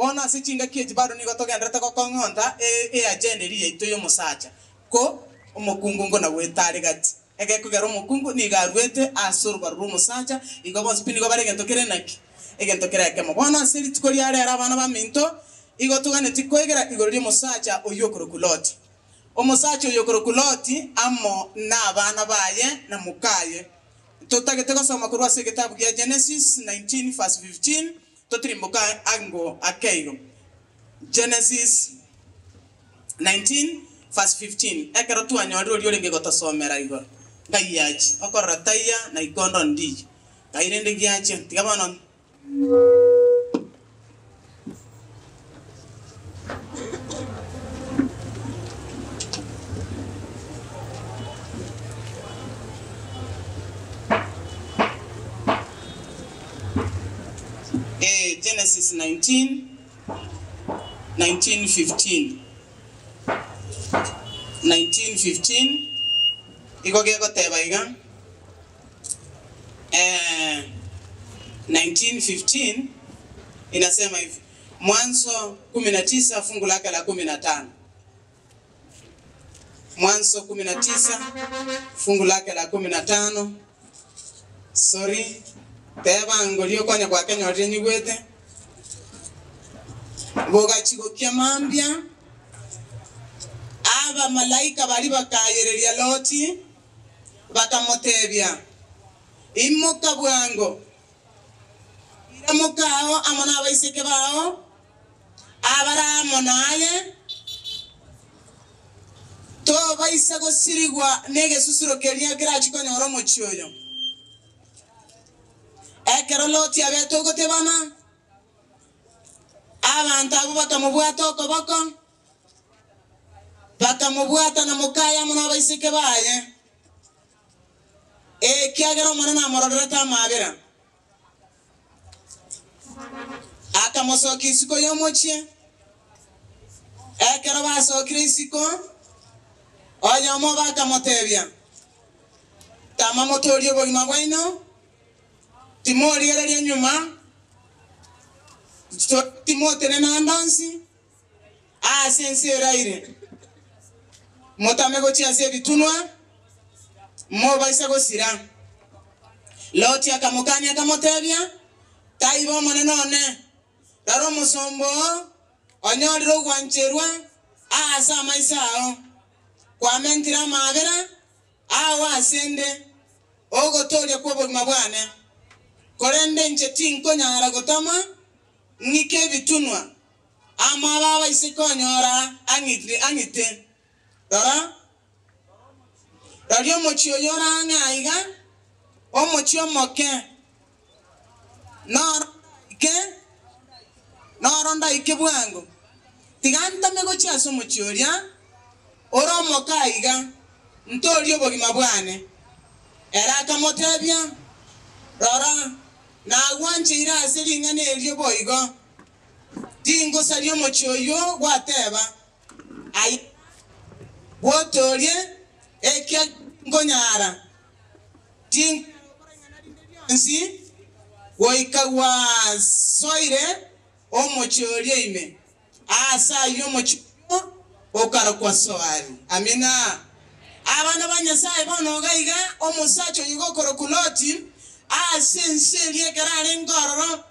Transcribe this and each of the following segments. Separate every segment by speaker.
Speaker 1: Bono ase chingaki echi bado nigo togendererete gokong'onta eagenda eria yaito y'omosacha, ko omokungu nkona goeta are gati. Egekogera omokungu nigo aruete ase orobaru rw'omosacha, igo bonsi pi nigo bare egento kere naki? Egento kere ekemo. Bono ase rituko ria rero abana baminto, igo toganetie koegera igoro ri'omosacha oyio okorokwa Loti. Omosacha oyio okorokwa Loti amo nabana baye na mokaye. Totagete gosoma korwa ase egetabu gia Genesis 19 verse 15, totirimboke ango ake igo. Genesis 19 verse 15, ekero twanyorire oria orenge gotosomera igoro, ngai achie, okorora taiya na ikondo ndiyo, ngai rende giachia, tiga bono. Ee, Genesis 19, 19:15. 19:15, igo gegoteba iga. 19:15 inasema hivi, Mwanzo 19 fungu lake la 15. Mwanzo 19 fungu lake la 15. Sorry, teba ngoria okonya gwakenyorire nyigwete. Bogachia gokia mambia, abamalaika baria bakayereria Loti, Bakamotebia, Imoka bwango, ira mokao amo nabaiseke bao, abare amo naye, tobaisa gosirigwa negesusuro keria kerachie konyora omochie oyo. Ekero Loti abete ogotebana, abanto abwo bakamobwata okoboko, Bakamobwata na mokaye amo nabaiseke baye, ekiagera Omonene amororerete amaabera. Akamosokia isiko y'omochie. Ekero basokire isiko, oyomo obo akamotebia, Tama motoorie obogima bwaino, timorigereria nyuma, timotenena ande onsi. Aase ense eraire, motame gochia ase ebitunwa, mobaisa gosira. Loti akamokania akamotebia, Taibo omonene one, rora omosomba oo onyorire ogwancherwa aase amaiso ao, kwamentire amaabera ao ase 'nde, ogotooria kw'obogima bwane, korende inche tinkonyara gotama ng'ike ebitunwa. Amo abaise konyora ang'ite. Rora, roria omochie oyo ore ang'e aiga, omochie omoke, noro ndaike, noro ndaike bwango. Tiga ntame gochia ase omochie oria ore omoke aiga, ntoorie obogima bwane. Ere akamotebia, Rora, nagwancheire ase ring'ana erio boigo. Tingosaria omochie oyio gwateba, Aye bwotoorie, ekiagera tinkonyara, tinkonyara gokora ing'ana rinde rionsi goika gwasoire omochie oria ime. Aase ayio omochie oyio okarokwa Soari. Amina. Abana ba Nyasae bono iga iga, omosacha oyio gokorokwa Loti, ase ense eria ekero arenge ororo,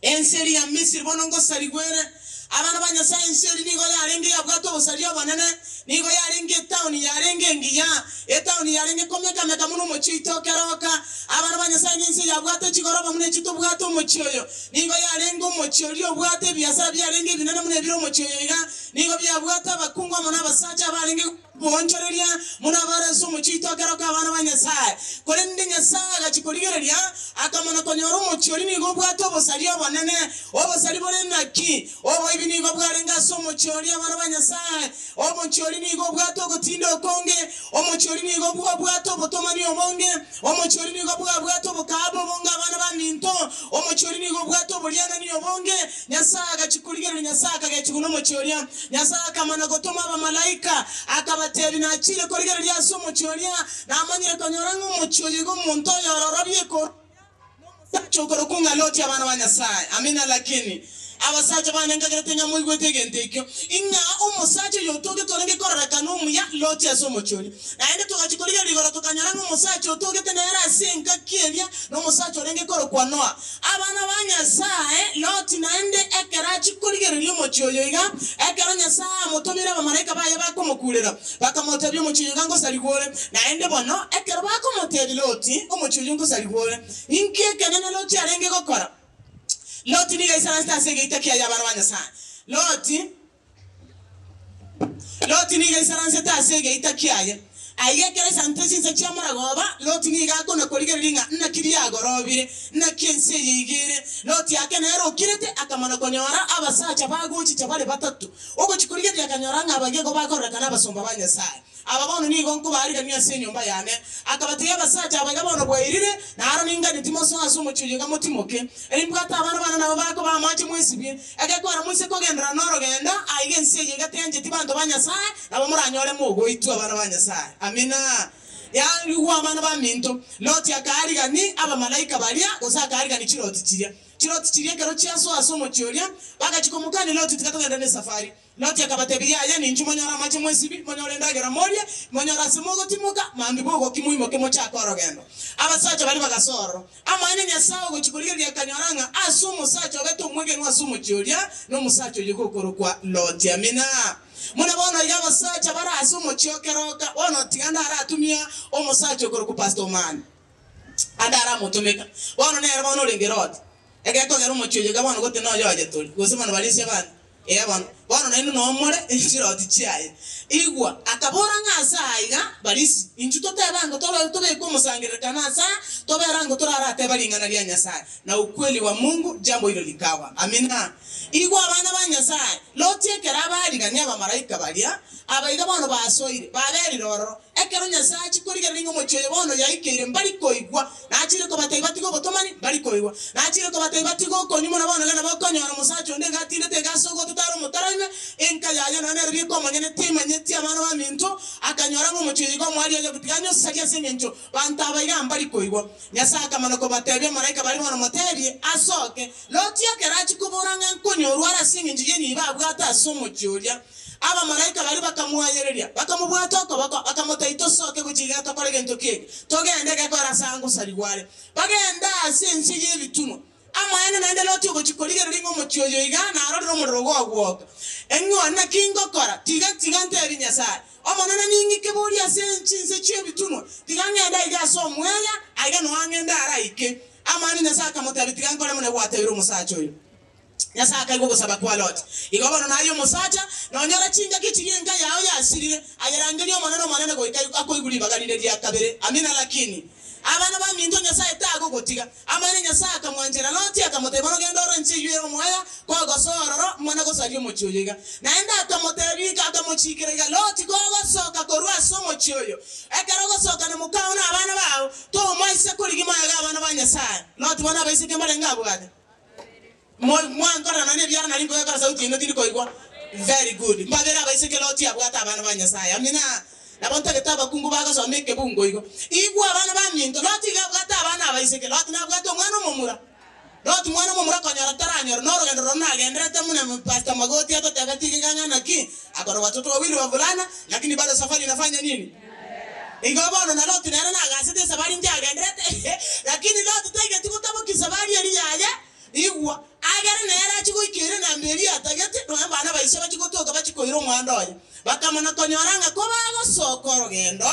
Speaker 1: Ense eria ya Misiri bono ngosarigwa ere. Abana ba Nyasae, ense eria nigo yarenge yabwate obosaria obonene, nigo yarenge etaoni yarenge engiya, etaoni yarenge komeka-meka buna omochie oito o keroka. Abana ba Nyasae, nense yabwate chigoroba buna echi tobwate omochie oyo. Nigo yarenge omochie oria obwate ebiasara biarenge ebinene buna ebire omochie oyo iga. Nigo biabwate abakungu amo nabasacha abarenge. Boonchoreria buna bare ase omochie oito ekero k'abana ba Nyasae. Korende Nyasae agachia korigereria, akamanya konyora omochie oria nigo obwate obosaria obonene. Obosaria bore naki? Oboibi nigo bwarenge ase omochie oria abana ba Nyasae. Omochie oria nigo obwate ogotinda okonge. Omochie oria nigo obwate obotomani obonge. Omochie oria nigo bwabwate obokaaba obonge abana baminto. Omochie oria nigo obwate oborianani obonge. Nyasae agachia korigereria, Nyasae akagechigwa nomochie oria. Nyasae akamana gotoma abamalaika, akabatebia, Nachire korigereria ase omochie oria, namanyire konyora ng'a omochie oyo igo omonto oyo ororobie korwa oria, nomosacha okorokwa ng'a Loti abana ba Nyasae. Amina. Lakini. Abasacha bane nkagerete ng'a moigwete egento ekio, ing'a omosacha oyo otogete orenge kororekana omuya Loti ase omochie oria. Naende togachia korigereria igoro tokanyora ng'a omosacha otogete nere ase engaki eria nomosacha orenge korokwa Noa. Abana ba Nyasae, Loti naende ekero achia korigereria omochie oyo iga, ekero Nyasae amotomire abamalaika baye bakomokurera, bakamotebia omochie oyo iga ngosarigwa ore. Naende bono ekero bakomotebia Loti, omochie oyio ngosarigwa ore, inki ekenene Loti arenge gokora? Loti nigo aisaransete ase egeita kiaye abana ba Nyasae. Loti, Loti nigo aisaransete ase egeita kiaye. Aiga ekero aisansete chinsa chia moragoba, Loti nigo akona korigereria ng'a naki riagorobire, naki ense eye iga ere. Loti ake nere okirete, akamana konyora abasacha bagochicha bare batato. Ogochia korigereria akanyora ng'a abagego bakororekana abasomba ba Nyasae. Aba bono nigo nkobaarigania ase enyomba yane. Akabatebia abasacha aba iga bono bwairire, na aro ninganeti mosoe ase omochie oyo iga motimoke. Erio mbwate abana bane nabo bakoba amache mwesibie. Egekwera moise kogenderera norogendo, aiga ense eye iga teancheti banto ba Nyasae, nabo moranyore mogoitwa abana ba Nyasae. Amina. Yaigwa abana baminto. Loti akaarigani abamalaika baria, gose akaarigani chiroti chiria. Chiroti chiria ekero chiasoa ase omochie oria, bagachia komokania Loti, Tiga togenderere nesafari. Loti akabatebia, Yaya, ninchwe monyore amache mwesibi, monyore endagera morie, monyore ase mogotimoka, mambia bogokia moimoke mochake orogendo. Abasacha baria bagasoa ororo. Amaene Nyasae ogochia korigereria akanyora ng'a ase omosacha obete omwegenwa ase omochie oria, nomosacha oyio gokorokwa Loti. Amina. Buna bono iga abasacha bare ase omochie o keroka, bono tiga ndaratumia omosacha okorokwa Pastor Omani. Ande aramotomeka. Bono nere bono orenge Loti. Egekogera omochie oyo iga bono gose noyo oye tori, gose bono barisia abanto. Ee bono, bono nainwe noo more chiroti chiaye. Igwa, akabora ng'a ase aya iga, Barisi, inchuo totebe ango tore tobeke omosangererekano ase aya, tobere ango torarateba ring'ana ria Nyasae, na ukweli wa Mungu, jambo hilo likawa. Amina. Igwa abana ba Nyasae, Loti ekero abarigania abamalaika baria, aba iga bono basoire, baberire ororo. Ekero Nyasae achia korigereria ng'a omochie oyo bono yaikeire, mbari koigwa. Nachire kobatebia batige obotomani, mbari koigwa. Nachire kobatebia batige okonywa buna bono genda bokonyora omosacha onde iga atindete iga ase ogototara omotaraime, enka yaye nonya nere bieka omonyene temanyeti abana baminto, akanyora ng'a omochie oyo iga omoaria oye tiga anyosarie ase engencho banto aba iga mbari koigwa. Nyasae akamana kobatebia amalaika baria bono motebie asoke. Loti ekero achia kobora ng'a nkonyorwa are ase engencho y'enibo abwate ase omochie oria, Abamalaika baria bakamwayereria, bakamobwata okoboko, bakamotebia, Tosoke gochia iga tokore gento ki eke, togende egekora ase aa ngosarigwa are. Bagende ase ense y'ebitunwa. Amaene naende Loti ogochia korigereria ng'a omochie oyo iga narorire omorero gogwoka. Eng'o, naki ngokora? Tiga, tiga ntebie Nyasae, Omonene ning'ike boria ase chinse chi'ebitunwa, tiga ng'ende aiga ase omweya, aiga noo ang'ende araike. Amaene Nyasae akamotebia, Tiga nkore buna gwatebire omosacha oyo. Nyasae akaigwa ogosaba kwa Loti. Igo bono naye omosacha, nonyora chingaki chiria enka yao yasirire, aye rangeria Omonene, Omonene goika akoigwe ribaga rire ria kabere. Amina. Lakini, abana baminto, Nyasae tagogotiga. Amaene Nyasae akamwanchera Loti, akamotebia, Bono genda ore ense eyio ere omwaya, kogosoa ororo, mana gosaria omochie oyo iga. Naende akamotebia iga, akamochiikera iga, Loti, kogosoka korwa ase omochie oyo, ekero ogosoka na mokao na abana bao, tomoisa korigia magega abana ba Nyasae. Loti bono abaiseke mbarenge abwate. Mwankorera nonya nebiara nari nkoyekora sauti yaino tindi koigwa. Very good. Mbabere abaiseke Loti abwate abana ba Nyasaye. Amina. Nabo ntagete abakungu bagosoma ekebungo igo. Igwa abana baminto. Loti iga abwate abana abaiseke. Loti nabwate omwana omomura. Loti mwana omomura konyora taranyora. Norogendo roro nagenderete muna Pastor Magoti atotebeti iga ng'a naki akona watoto wawili wavulana lakini bado safari inafanya nini? Igo bono na Loti nere nagasete esabari inche agenderete, lakini Loti taigeti gotabokia esabari eria yaye. Igwa, agere nere achie goika ere namba eria atagete, nonya abana ba ise bachie gotoka bachie koira omwando oye. Bakamana konyora ng'a kobagosoka orogendo,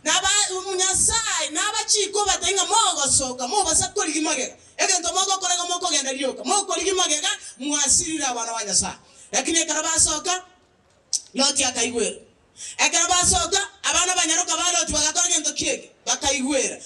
Speaker 1: naba Nyasae nabachike obatebie ng'a mogosoka mobasa korigia magega. Egento mogokora igo mokogenda rioka, mokorigia magega, mwasirire abana ba Nyasae. Lakini ekero basoka, Loti akaigwera. Ekero basoka, abana banyaroka ba Loti bagakora gento ki eke? Bakaigwera.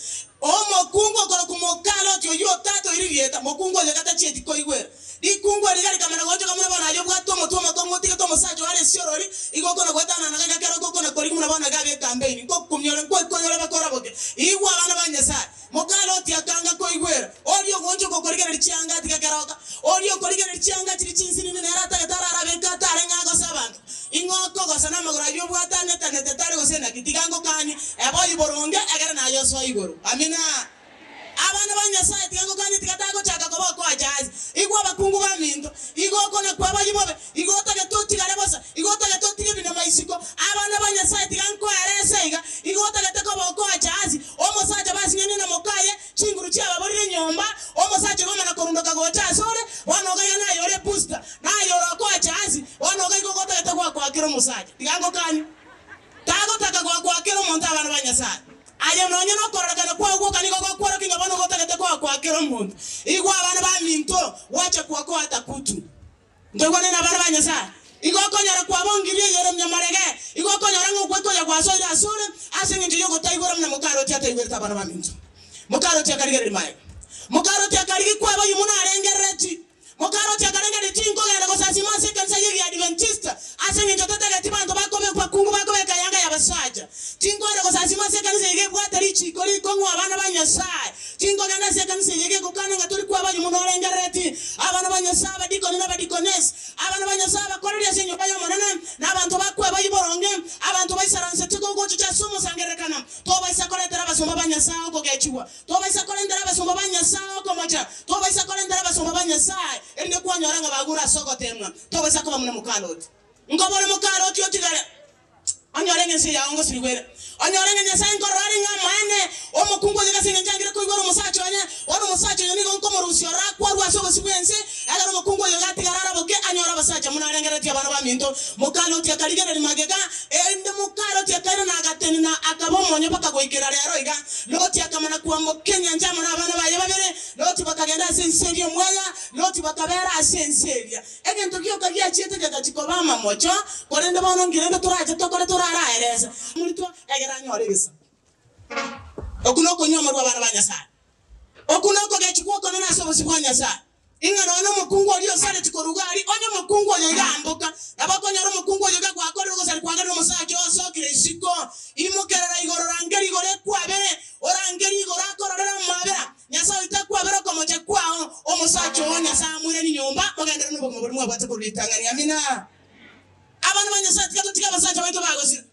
Speaker 1: Omokungu okorokwa moka Loti oyio otatoire rieta, mokungu oyo gatachieti koigwera. Rikungu eri iga rikamana goonchoka buna bono aye obwate omotwe omokong'u otigete omosacha oo are esiorori, igo okona goetanana gaiga kera okokona korigia buna bono iga abe ekambeini, nkokumia ore, nkoikoyore bakoraboke. Igwa abana ba Nyasae. Moka Loti akanga koigwera. Oria ogoonchoka okorigereria chianga atiga keroka, oria okorigereria chianga chiri chinsinini nere atagete ararabe nka atarenge agose abanto. Ing'o okogosa namagoro ayio obwate anetanete tari gose naki? Tiga ngokanie, eba oiboronge, egere naye osoe igoro. Amina. Abana ba Nyasae, tiga ngokanie, tiga tagochaka koba okoacha ase. Igwa abakungu baminto, igo okona kwabayia bobe, igo otagete otigare bosa, igo otagete otige ebinama isiko. Abana ba Nyasae tiga nkoerese iga, igo otagete koba okoacha ase omosacha basinyanie na mokaye, chinguru chiababorire nyomba, omosacha oria omana korundoka gocha asore, bono iga iga naye ore booster, naye ore okoacha ase, bono iga igo otagete goakoakera omosacha. Tiga ngokanie. Tagotaka goakoakera omonto abana ba Nyasae. Aye nonya nokororekana kwao gwoka nigo gokworokia ng'a bono gotagete koakoakera omonto. Igwa abana baminto, gwacha koakoata kutu. Ntoigwane nabana ba Nyasae. Igo okonyora kwabongirie Yeremia marege, igo okonyora ng'a ogweka oyo gwasoire asore ase engencho y'ogotaigwera buna mokarochi ataigwerete abana baminto. Mokarochi akarigereria magega. Mokarochi akarigia kweboyia buna arengerereti. Mokarochi akarengereria, Tinkogenda gosasima ase ekanisa y'Egiadventista ase engencho tatageti banto bakobekwa kungu bakobeka eyanga y'abasacha. Tinkoenda gosasima ase ekanisa eye ebwate richiiko rikong'u abana ba Nyasae. Tinkogenda ase ekanisa eye egokana ng'a tori kwabanywa mono orengerereti abana ba Nyasae, abadikoni na abadikonesi, abana ba Nyasae abakoreri ase enyomba y'Omonene, na abanto bakwebayia boronge, abanto baisaransete gogochicha ase omosangererekano. Tobaisa koretera abasomba ba Nyasae okogechigwa. Tobaisa korentera abasomba ba Nyasae okomocha. Tobaisa korentera abasomba ba Nyasae, erinde kwanyora ng'a bagure ase ogoteemwa. Tobaisa koba buna moka Loti. Nkobore moka Loti otigare. Onyore ng'a ense yao ngosirigwa ere. Onyore ng'a Nyasae nkorora are ng'a amaene, omokungu oyo ase engencho angire koigwera omosacha oye, bono omosacha oyo nigo nkomorusia ororo akwarwe ase obosio bw'ense, ekero omokungu oyo iga atigare araboke, anyore abasacha buna arengereretie abana baminto. Moka Loti akarigereria magega, erinde moka Loti akairana agatenena, akaba omonyo mpaka goikera rero iga. Loti akamana kwamboka enyancha amo nabana baye babere. Loti bakagenda ase ense eria omweya, Loti bakabeera ase ense eria. Egento gioka giachiete gegachia koba amamocho, korende bono nki rende torache tokore toraraerese moritwa egere anyore egesaku? Okwo nokonywa amarwa abana ba Nyasae. Okwo nokogechia gw'okonene ase obosio bwa Nyasae, ing'a nonya nomokungu oria osareti korwa iga aria, onye omokungu oyo iga amboka, nabo okonyora omokungu oyo iga gwakorire ogosari kwagerire omosacha oo osokire isiko, imokerera igoro rangeria igoro ekwabere, orangerie igoro akororere amabera. Nyasae oito akwabere okomocha kwao, omosacha oo Nyasae amoiranie nyomba, mogenderere nobogima boria mwabwate korwa ritang'ani. Amina. Abana ba Nyasae, tiga totige abasacha baito bagosira.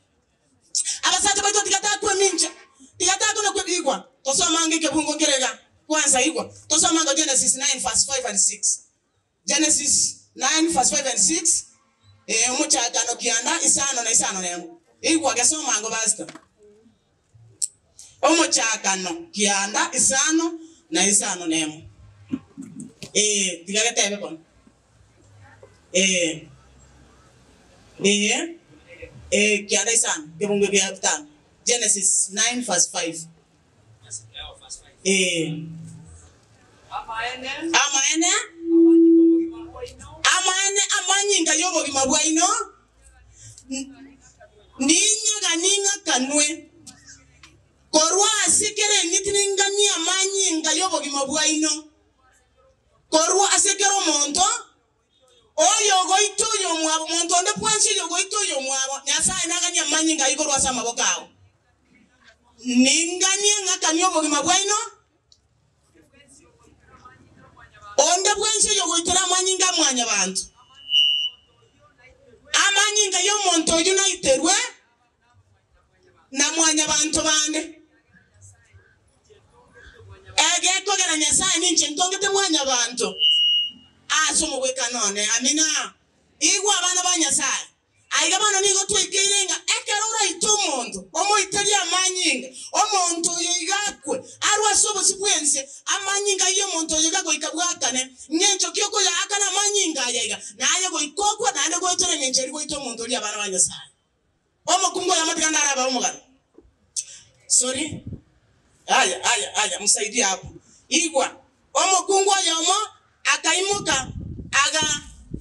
Speaker 1: Abasacha baito tiga takwemincha, tiga takona kwebigwa. Tosoma ange ekebungo nkere iga, kwanza igwa, tosome ango Genesis 9 verse 5 and 6. Genesis 9 verse 5 and 6, ee, omochakano kianda isano na isano nemo. Igwa, gesoma ango pastor. Omochakano kianda isano na isano nemo. Ee, tiga getebe bono. Ee, ee, ee, kianda isano, kebungo kia vitano. Genesis 9 verse 5. Ee.
Speaker 2: Amaene,
Speaker 1: Amaene, amaene amanyinga y'obogima bwaino ninyaga ning'akanwe korwa ase kera eng'iti ninganie amanyinga y'obogima bwaino korwa ase kera omonto oyogoita oyomwabo, monto onde bwensi oyogoita oyomwabo, Nyasae naganie amanyinga ayio korwa ase amaboko ao. Ninganie ng'akanie obogima bwaino. Onde bwensi oyogoitera amanyinga a Mwanyabaanto, amanyinga y'omonto oyio naiterwe na Mwanyabaanto bande. Egekogera Nyasae ninche ntongete Mwanyabaanto ase omogwekano one. Amina. Igwa abana ba Nyasae. Aiga bono nigo twaikeire ng'a ekero oraite omonto, omoiterie amanyinga, omonto oyo iga akwe, arwe ase obosio bw'ense, amanyinga ayio omonto oyo iga goika bwakane. Ng'encho ki okoyaakana amanyinga aya iga? Naye goika okwe, naende goetera eng'encho eria goita omonto oria abana ba Nyasae. Omokungu oyomo tiga narabe omogano. Sorry. Aya, aya, aya, msaidie hapo. Igwa, omokungu oyomo akaimoka, aga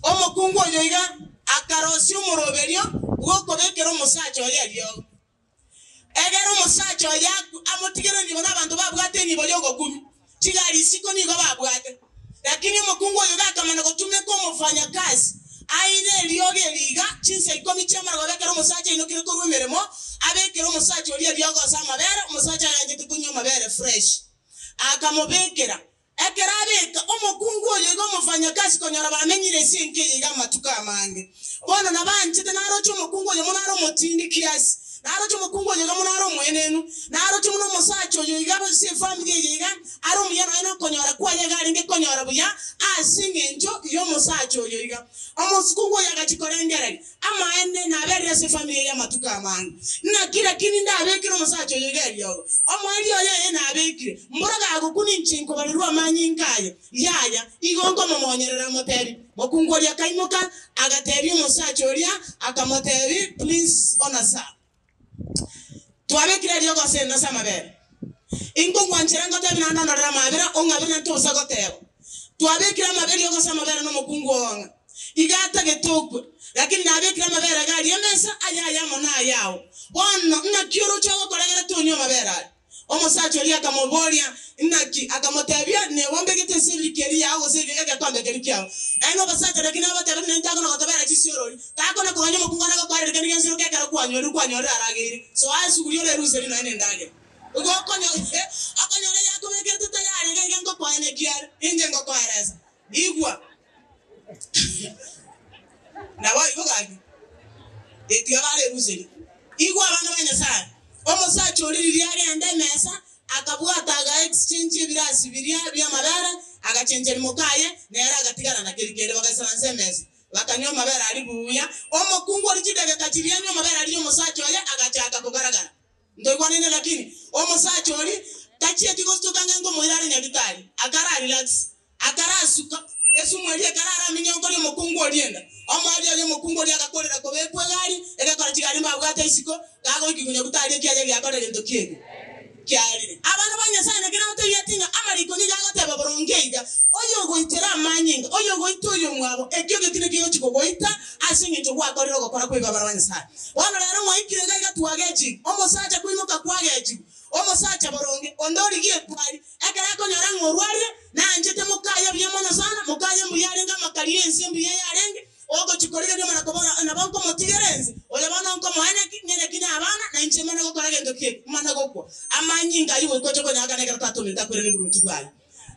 Speaker 1: omokungu oyo iga akarosia omoroberio bw'okobekera omosacha oye eriogo. Egere omosacha oye akwe, amotigere enibo na abanto babwate enibo y'ogokumia. Chigari isiko nigo babwate. Lakini omokungu oyo iga akamana gotumeka omofanyakazi, aire eriogo eri iga chinsa ikomi chi'amarogoba ekero omosacha ainokire korwa emeremo, abekere omosacha oria eriogo ase amabere, omosacha aganchete konywa amabere fresh. Akamobekera. Ekero abeka, omokungu oyo iga omofanyakazi konyora bamenyire ase enka eye iga amatuko amange. Bono nabanchete naroche omokungu oyo mono are omotindi kiasi. Naroche omokungu oyo iga buna are omoenenu, naroche buna omosacha oyo iga ase efamiri eye iga are omuya nonya nokonyora kwaye iga arenge konyora buya ase eng'encho y'omosacha oyo iga. Omokungu oyo agachia korengereria, Amaene, naberire ase efamiri eye amatuko amange. Naki lakini ndabekere omosacha oyo iga eriogo? Omoerio oye ee nabekire, mboro gagokwa ninche nkobarerwa amanyinga aye. Yaya, igo nkomomonyerera amotebi. Mokungu oria akaimoka, agatebia omosacha oria, akamotebi, Please honor sir. Twabekire eriogo ase ase amabere. Inkongwanchera ngotebi naende ondorere amabera, ong'abere naende tobosa goteba. Twabekire amabe eriogo ase amabere nomokungu oo ng'a iga atagete okwe, lakini nabekire amabere iga aria emesa, aye aye amo nayao. Bono naki oroche ogokora egere tonywe amabere aria? Omosacha oria akamoboria, Naki? Akamotebia, Neba ombegete ase ebiriki eria yao gose egekombe keria kiao. Naende obosacha naki nabotebetie, Nainche takona gotobera chisiorori, takona koganya omokungu one gokoereria kende gionsi roka ekero kwanyorire kwanyorire arageire. Soa esuguri oreruserie nonya nendagera. Igo okonyora eyakobekerete tayari iga iga ngokoenekia are, inche ngokoeresa. Igwa! Naboigo gaki, tiga bareruserie. Igwa abana ba Nyasae, omosacha oria riria agenda emesa, akabwata aga exchange ebirasi biria bi'amabere, agachencheria mokaye, nere agatigara na keria kende. Bagaisaransa emesa, bakanywa amabere aria buya. Omokungu oria chidageka chiria anywa amabere aria y'omosacha oye, agachaka kogaragara. Ntoigwanaine lakini, omosacha oria tachieti gosuka ng'a nkomoira are nyagitari, akara relax. Akarasuka, esumu eria ekarara aminyonko ri'omokungu oria enda. Omoerio oye omokungu oria agakorera kobekwa egari, egekora chigari mbabwate isiko, gagoikigwa nyagutari ekiagera giakorire gento ki'eke kiarire. Abana ba Nyasae naki nagotebieti ng'a amariko nigo agoteba boronge iga, Oyogoitera amanyinga, oyogoita oyomwabo, ekio getwe nakio gegochia kogoita ase engencho gwakorire ogokora kw'ebibe abana ba Nyasae. Bono rero mwaikire iga iga twagechigwa, omosacha koimoka kwagechigwa, omosacha boronge, onde origie etwari, Ekero akonyora ng'a orwarire, nanchete mokaye buya mono sana, mokaye mbuya arenge amakari y'ense mbuya yarenge, ogochia korigereria omana kobora, Nabo nkomotigera ense, oyo bono nkomoa neki, ng'ene ki nabana, na inche mane gokora gento ki eke, mane gokwa. Amanyinga ayio goika oche konyakana ekero tata ominto akweranie oboruoti bwaye.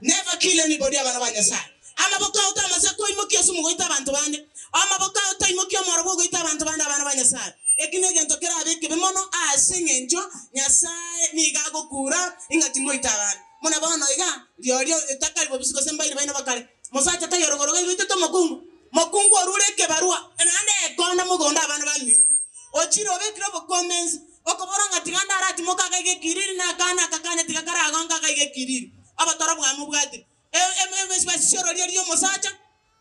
Speaker 1: Never kill anybody abana ba Nyasae. Amaboko ao tamasa koimokia ase omogoita abanto bande, amaboko ao taimokia omoro bw'ogoita abanto bande abana ba Nyasae. Eki negento kerabe ekebe mono ase engencho Nyasae nigo agokura ing'a timoita abande. Buna bono iga, riorio etakari bobisi gose mbairi baino bakare. Mosacha taiyo rogoro iga igoitete omokungu, mokungu orure ekebarua, naende ekonda mogondo abana baminto. Ochire obekire obokombe inse, okobora ng'a tiga ndaratimoke agaiga ekiriri na akana aka kane tiga karagonke agaiga ekiriri. Obotoro bwamobwatire. Emesibasisiororia eria y'omosacha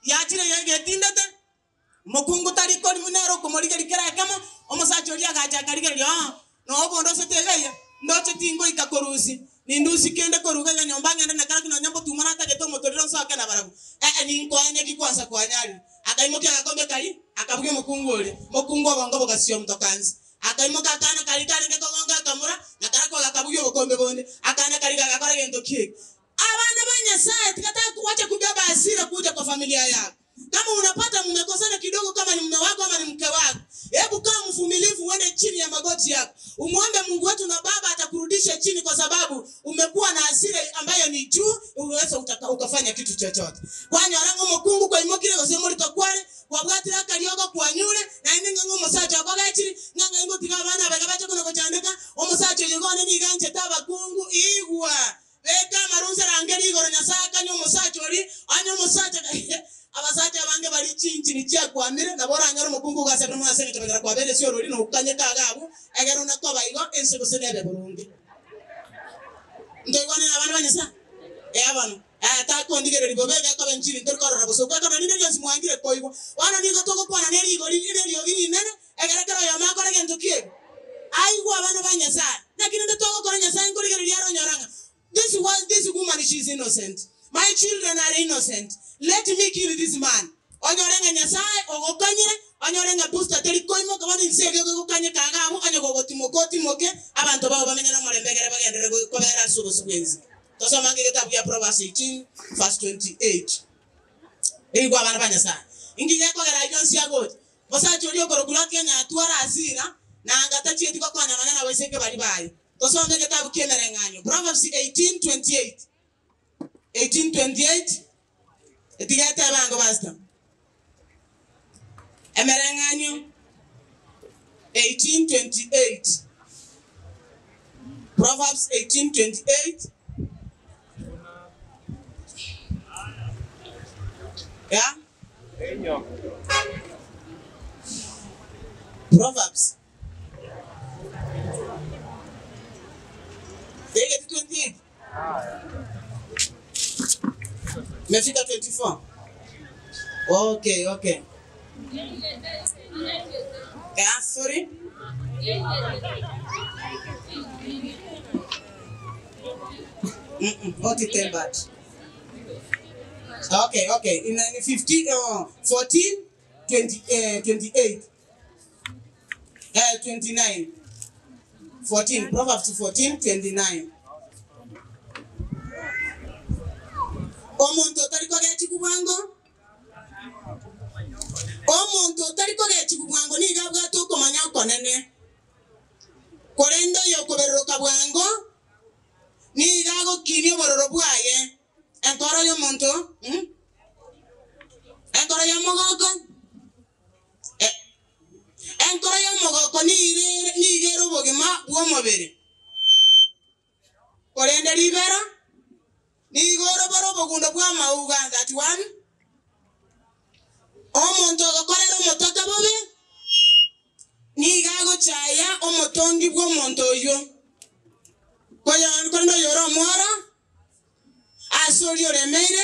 Speaker 1: yachire getindete. Mokungu tari kori nere okomorigereria kera ekemo, omosacha oria agacha akarigereria, Oo, noo bonde osete iga iga, ndoche tingoika korusia, nindusie kende korwa iga iga nyomba ng'ende na karaki nonya mbotuma natagete omotorero nsoke nabarabwo. Ee, ninkoe neki kwansa kwanyarire. Akaimokia agakombe karia, akabugia omokungu oria, mokungu obongo bogasiontoka inse. Akaimoka akana karia karenge kogonka akamura, na karakwo agakabugia obokombe bonde. Akana karia gagakora gento ki'eke. Abana ba Nyasaye tikatakuacha kubeba hasira kuja kwa familia yako. Kama unapata mmekosana kidogo kama ni mume wako ama ni mke wako, hebu kaa mvumilivu, uende chini ya magoti yako umwombe Mungu wetu na Baba atakurudisha chini, kwa sababu umekuwa na hasira ambayo ni juu, unaweza ukafanya kitu chochote. Kwanyora ng'a omokungu kwaimokire gose morito kware kwabwatire akariogo kwanyure naende ng'a omosacha okogechiri ng'a ng'ai ngotiga abana aba iga bache kona gochandeka omosacha oyo iga one nigo anchete abakungu igwa Beka amarunse rangeria igoro Nyasae akanywa omosacha oria, onye omosacha Abasacha abange baria chinchini chiakwamire, nabo oranyore omokungu ogasabire mono ase engencho konyora kwabeire ase orori na okanyeka iga abwo, egere one koba igo ense gose nebe boronge. Ntoigwanere abana ba Nyasae? Ee bono, eh, takondigereria bobe iga ekoba enchiri ntori korora bosa okwo ekero rinde rionsi mwangire koigwa. Bono nigo togokwana nerigori neriogi rinene, Ekero kera oyomo akore gento ki'ebi, aigwe abana ba Nyasae. Naki rende twagokora Nyasae nkorigereria are onyora ng'a this one, this woman she is innocent, my children are innocent, let me kill this man. Onyore ng'a Nyasae ogokanyire, onyore ng'a booster teri koimoka bono inse eria egokanyeka iga abwo, onye gogotimoka otimoke, abanto bao bamenye nomorembe ekere bagenderere kobera ase obosio bw'ense. Tosome ange egetabu gia Proverbs 18 verse 28. Igwa abana ba Nyasae. Inki gekogera ayio onsi agocha? Omosacha oria okorokwa Loti onye atware hasira, na anga tachieti gokonya nonya nabaiseke baria baye. Tosome egetabu ki'emereng'anio, Proverbs 18:28. 18:28, etiga etebe ango pastor. Emereng'anio. 18:28. Proverbs 18:28. Yeah? Proverbs. Take it 28. Imefika 24. Okay, okay. Yeah, sorry. Mm-mm, not it bad. Okay, okay. In 15, 14, 20, 28, 29. 14, Proverbs 14, 29. Omonto otari kogechigwa bwango, omonto otari kogechigwa bwango nigo abwate okomanya okonene, korende oyokoberoroka bwango nigo agokinia obororo bwaye. Enkoro y'omonto, Enkoro y'omogoko, enkoro y'omogoko nigo ere obogima bw'omobere, korende ribero nigo orobore obogundo bw'amauga. 31. Omonto ogokorera omotoka bobe nigo agochaya omotongi bw'omonto oyio, korende oyore omworo ase oria oremeire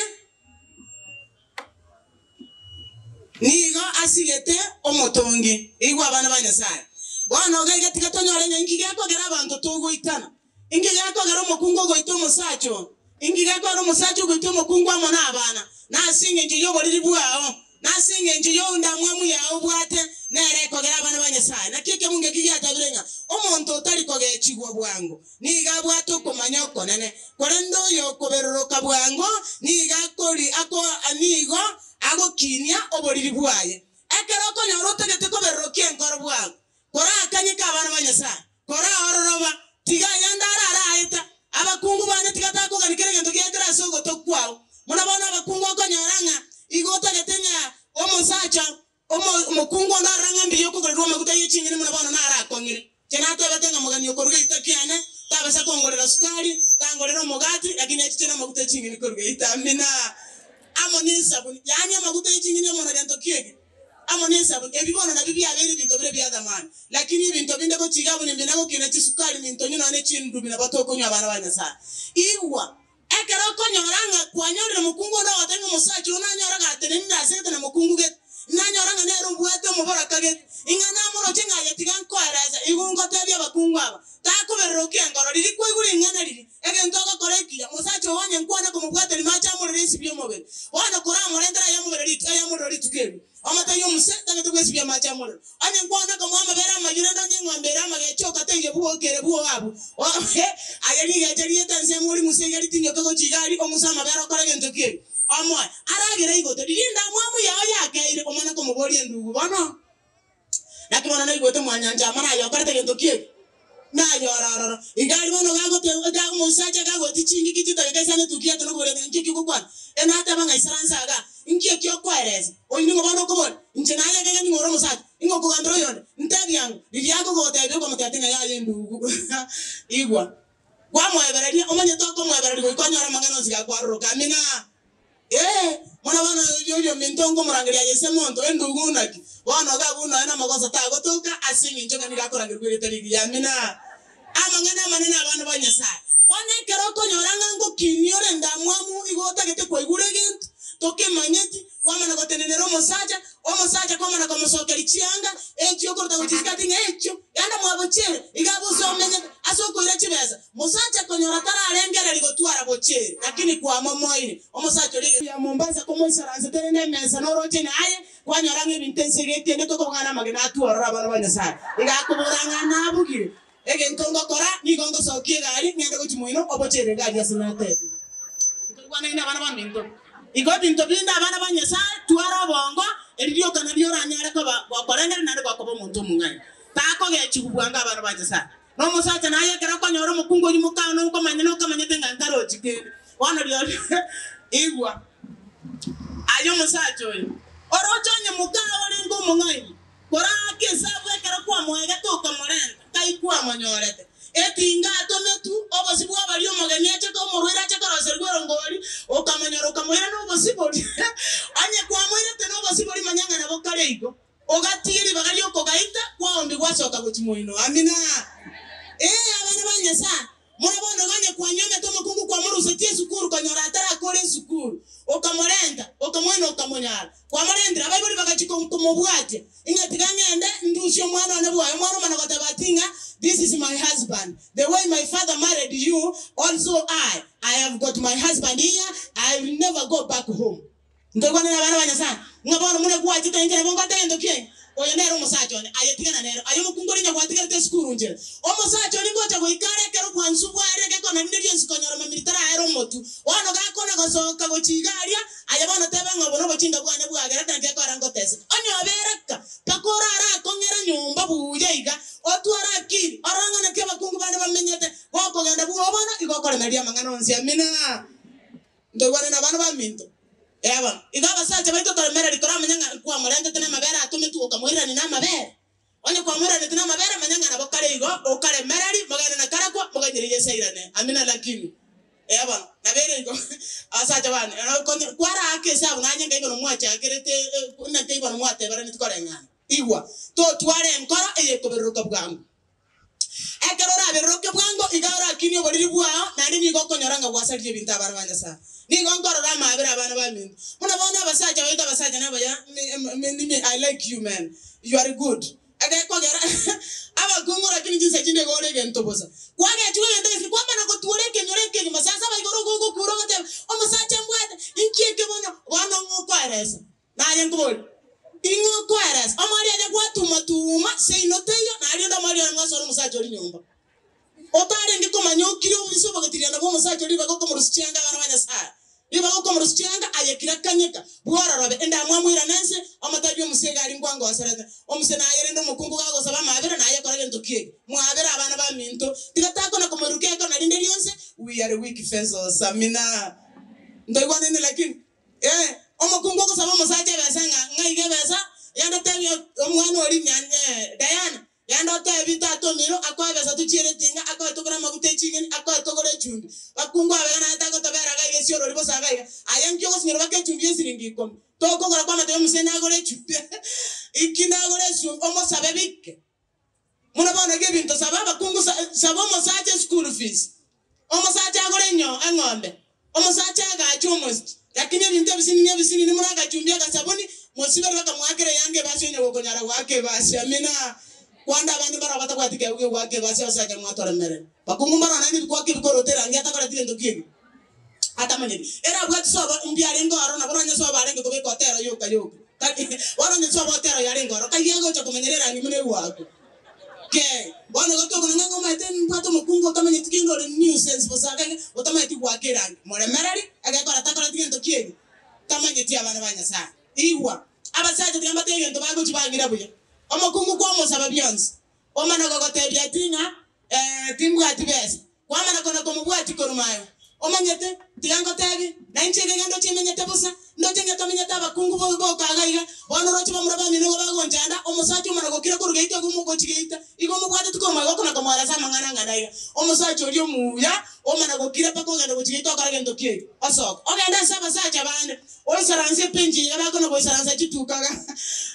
Speaker 1: nigo asigete omotongi. Igwa abana ba Nyasae. Bono iga iga tiga tonyore ng'a inki gekogera abanto togoitana, inki gekogera omokungu ogoita omosacha oo, inki gekogera omosacha ogoita omokungu amo nabana, nase engencho y'oboriri bwao, nase engencho y'endamwamu yao obwate, nere ekogera abana ba Nyasae. Naki ekebungo eki giatabire ng'a omonto otari kogechigwa bwango nigo abwate okomanya okonene, korende oyokoberoroka bwango nigo akori ako nigo agokinia oboriri bwaye. Ekero okonyora otagete koberorokia enkoro bwango, korakanyeke abana ba Nyasae, koraororoba, tiga ayande arare aeta, abakungu bane tiga takogania kera egento giaetire ase ogoto kwao. Buna bono abakungu okonyora ng'a igo otagete ng'a omosacha omokungu onde arore ng'a mbuya okogorerwa amaguta ye ching'eni buna bono narakong'ire. Inche natebete ng'a mogani okoruga eita kiane, tabasa kongorera sukari, tangorera omogati, lakini achiche namaguta e ching'eni koruga eita. Amina. Amo nesabuni, yaani amaguta e ching'eni amo na gento ki eke, amo nesabuni. Ebi bono nabio biabeire ebinto bire bia thamani. Lakini ebinto binde gochiga abwo nimbi nagokina chisukari, nintonywe nonya ne chindubi nabo tokonywa abana ba Nyasae. Igwa, Ekero okonyora ng'a kwanyorire omokungu onde ogoteba ng'a omosacha oo nanyore gatenenire ase gete na mokungu gete, nanyora ng'a nere obwate omoboraka gete, ing'a namoroche ng'a aye tiga nkoerese, igo ngotebia abakungu aba, takobererokia enkoro, riria kwaigure ring'ana riria, egento ogokora ekiya, mosacha oo onye nkwana komobwata rimache amorere esibie omobere, bono koramorentere ayamobere rituko ayamorero rituko erio, omotebie omuse, tagete gwesibia amache amorero. Onye nkwana komoa amabere amayio rende onye eng'ombe ere amagecha ogateiyo bwoka ere bwoo abwo. Aye rigecha riete ensemo orimuse iga ritinyoke gochia iga aria, ong'use amabere okore egento ki erio? Omoe. Aragere igote riria endamwamu yao yakeire, omane komoboria endugu bono. Naki bono naigwete mwanyancha amo naye okorete gento ki eke? Naye ore ororo. Iga aria bono gagote ga omosacha gagoeti chingiki chitageka isano etukia yaito nokoboria ng'a inki eki ogokwana? E nateba ng'a isaranse igaa, inki eki okoeresa? Oyio ning'o bono okoboria? Inche naye ekegeni ng'a ore omosacha, ing'o okogambera oyonde? Ntebia ang'o? Riria akogotebia okomotebia ng'a yaya endugu. Igwa. Kwamoebereria, omanyete okomoebereria goika onyore amang'ana onsi gakwaroroka. Amina. Ee, mono bono oyio ominto nkomorangeria aye ise monto, endugu naki? Bono iga abwo nonya namagoso tagotoka, ase engencho ng'a nigo akorangerigwa erieta rigiya. Amina. Amang'ana amanene abana ba Nyasae. Bono ekero okonyora ng'a ngokinia ore endamwamu igo otagete kwaigure egento tokemanyeti, kwamana gotenenera omosacha, omosacha kwamana komosokeria chianga echio okorota gochia isiko ati ng'a echio, genda mwabochiere, iga abwo ase omenyete, ase okoira chibesa. Mosacha konyora tararengereria gotwara bochere, lakini kwamomoire omosacha oria ya Mombasa komoisaransete rende emesa noroche naye, kwanyora ng'a ebinto ense iga etienete okobua ng'a namagena atworore abana ba Nyasae. Iga akobora ng'a nabugire egento ngokora, nigo ngosokia egari ng'ende gochia moino obochere egari ase natebire. Ntorwanaine abana baminto. Igo ebinto binde abana ba Nyasae twara obongo, eri rioka nario oranyare koba gokorengereria naende gokoba omonto omong'aini. Takogechigwa bwango abana ba Nyasae. Na omosacha naye ekero okonyora omokungu oyio mokao nokomanya nokamanyete ng'a nkarochi kende. Bono rirorio igwa, aye omosacha oyo, oroche onye mokao orenge omong'aini, koraake esabu ekero kwamoegete. monyorete. Etinga atometwe, obosio bw'abaria omogeni ache omorwaire ache koroserigwa erongori, okamonyora okamoira nobosio boria. Onye kwamoirete nobosio boria manya ng'a nabo kare igo. Ogatiga ribaga ri'okogaita kwaombi gwasoka gochia moino. Amina. Ee, abana ba Nyasae, Muna bono iga onye kwanyuomete omokungu kwamorusetie esukuru konyora atarakora esukuru, okamorenta, okamoina okamonyara. Kwamorentire, abaibori bagachia komobwatia, ing'a tiga ng'ende ndusie omwana one bwoye. Omwana omana goteba ati ng'a this is my husband, the way my father married you, also I, I have got my husband here, I will never go back home. Ntoigwanere abana ba Nyasae, ng'a bono buna gwachete inche nabo ngoteba egento kiaino, Oyo nere omosacha one, aye tigana nere. Aye omokungu oria onye gwatigerete esukuru nchera, omosacha oria ngocha goika are ekero bwansu bware egekona rinde rionsi konyora mamiri taraera omotwe. Bono gakona gosoka gochia iga aria, aye bono teba ng'a obo nobochinga bwane bwagerete naki ekora ngoteseka. Onye obereka, mpaka orare akong'era nyomba buya iga, otware akili, orore ng'a naki abakungu bande bamenyete, gokogenda bwogo bono igo okoremereria amang'ana onsi. Amina. Ntoigwane nabana baminto. Ee bono, igo abasacha baito toremereri toramanye ng'a nkwamorentete namabere atometwe okamoirerania namabere. Onye kwamoiranetie namabere, manya ng'a nabo kare igo, okaremereri, mogende na karakwa, moganyere Yeso airane. Amina lakini. Ee bono, nabo ere igo, abasacha bane, ero konye kwaraaka esabu nanye nkai bono mwachakerete naki bono mwateberaneti koreng'ana. Igwa, totware enkoro eyekoberoroka bwango. Ekero oraberoroke bwango, iga orakinie oboriri bwao, naende nigo okonyora ng'a gwasaririe ebinto abana ba Nyasae. Nigo nkorora amaabera abana baminto. Buna bono abasacha baito abasacha nabaya, me, I like you men, you are good. Egekogera abakungu lakini chinsa chinde igo ore egento bosa. Kwagechigwa egento gese, kwamana gotwora ekenyoro ekegima, saa saba igoro ogokura ogoteba, omosacha mbwate, inki eke bono? Bono ng'o okoeresa? Naye nkoborie, Ing'o okoeresa? Omoerio aye gwatuma-tuma, seino teiyo, na rende omoerio oye mwasora omosacha oria nyomba. Otarenge komanya okire obobisa obogetirianda bw'omosacha oria ribaga okomorusia chianga abana ba Nyasae, ribaga okomorusia chianga aye kira kanyeka, bwororobe, endamwamu oirane ense, omotebie omuse iga aria nkwangoserete. Omuse naye rende omokungu gagosaba amaabera naye kora gento kiege. Mwabere abana baminto, tiga takona komoirukia ekona rinde rionsi, we are weak vessels. Amina. Ntoigwanene lakini? Ee, omokungu ogosaba omosacha ebesa ng'a ng'a iga ebesa, genda otebie omwana oria ng'a eh, Diana, genda otebie tata omino akoe ebesa tochiere etinga, akoe togore amaguta e ching'eni, akoe togore echumbi. Bakungu aba iga naye tagotobera iga iga esiorori bosa iga iga, aye nki ogosinyora baka echumbi ya esiringi ikomi? Tokogora kwamotebia omosie nagore echumbi iki nagore esumbi, omosabe bike. Buna bono iga ebinto saba abakungu saba omosacha eschool fees, omosacha agore enyo eng'ombe, omosacha agache omosiki, lakini ebinto ebisinini ebisinini buna agachumbi agasabuni, mosibere bakamwakera eyanga ebasi onye gokonyara goaka ebasi. Amina. Kwanda abande mbaro batabwati keegwa gia goaka ebasi abasacha mwatoremereri. Bakungu mbaro naende ebikwaka ebikoroto erangi atakoreti gento kiege. Atamanyeti. Ere abwati sobo mbuya arenge ororo, nabo nonya sobo arenge kobeka otero yoka yoka. Tari, bono onye sobo otero yarenge ororo, kaiga agocha komanyera erangi buna egwakwa. Kee, bono igo tokona ng'a ng'omaete mbwate omokungu otamanyeti kende ore nuisance bosa akage, otamanyeti goaka erangi. Moremereri, egekora takoreti gento kiege, tamanyeti abana ba Nyasaye. Igwa, abasacha tiga mbatebie egento bagochia bang'ira buya. Omokungu kwamosaba bionsi, omana gogotebia ati ng'a, eh, timbwati besa. Kwamana kona komobwatia korwa aye, omanyete, tiga ngotebie, na inche iga iga ndoche imenyete bosa, ndoche ng'a tomenyete abakungu boka iga iga, bono oroche bamura bamino igo bagonchanda, omosacha omana gokira korwa geita igo omogochi geita, igo omobwateti korwa magega okona komoeresa amang'ana ang'ana iga. Omosacha oria omuya, omana gokira mpaka ogenda gochia geita okore gento ki eke, osoke. Ogende ase abasacha bande, oisaranse epenchi iga bakona goisaransa chituka iga,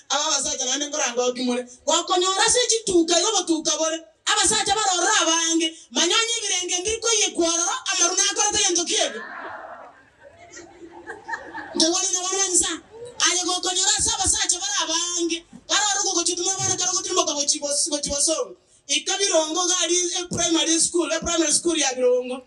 Speaker 1: aba abasacha naende nkorangoki more, gokonyora ase chituka iga obotuka bore. Abasacha barorore abange, manya onye ebirenge mbiri koiyekwa ororo, amaru nakorete gento ki'ebi. Ntoigwane nabana ba Nyasae? Aye gokonyora ase abasacha bare abange, barore gogochituma abana kare ogotirimboka gochia gochia bosongo. Ika birongo iga aria eprimary school, eprimary school ya birongo.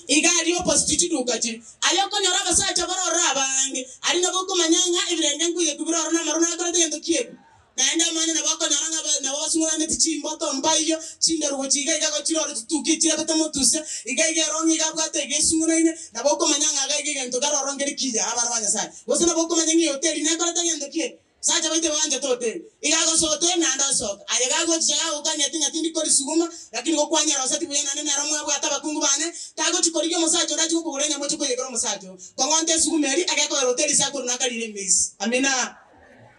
Speaker 1: Iga aria opposite chiduka chire. Aye okonyora abasacha barorore abange, aria nabo okomanya ng'a ebirenge nkoiyekwa bire ororo na amaru nakorete gento ki'ebi. Naende amang'ana nabo okonyora ng'a nabo basung'unaneti chimboto mbaiyo, chinderu gochia iga iga gochire oro chitukia chirebete motuse, iga iga erong'i iga abwate iga esung'unaine, nabo okomanya ng'a iga iga egento kere ororo nkeri kiya, abana ba Nyasae. Gose nabo okomanya ng'a ehoteli nekorete gento ki'ebi. Sacha baito banchete hoteli. Iga agosoa hoteli naende osoka. Aye gagochicha gagokania ting'a tindi korisuguma, lakini gokwanyera oseti buya naende nere omwabwate abakungu bane, tagochi korigia omosacha onde achi gokogora enyama oche koiyekera omosacha oo. Kong'onta esuguma eria, agekoera hoteli ase akorwa nakarire emisi. Amina.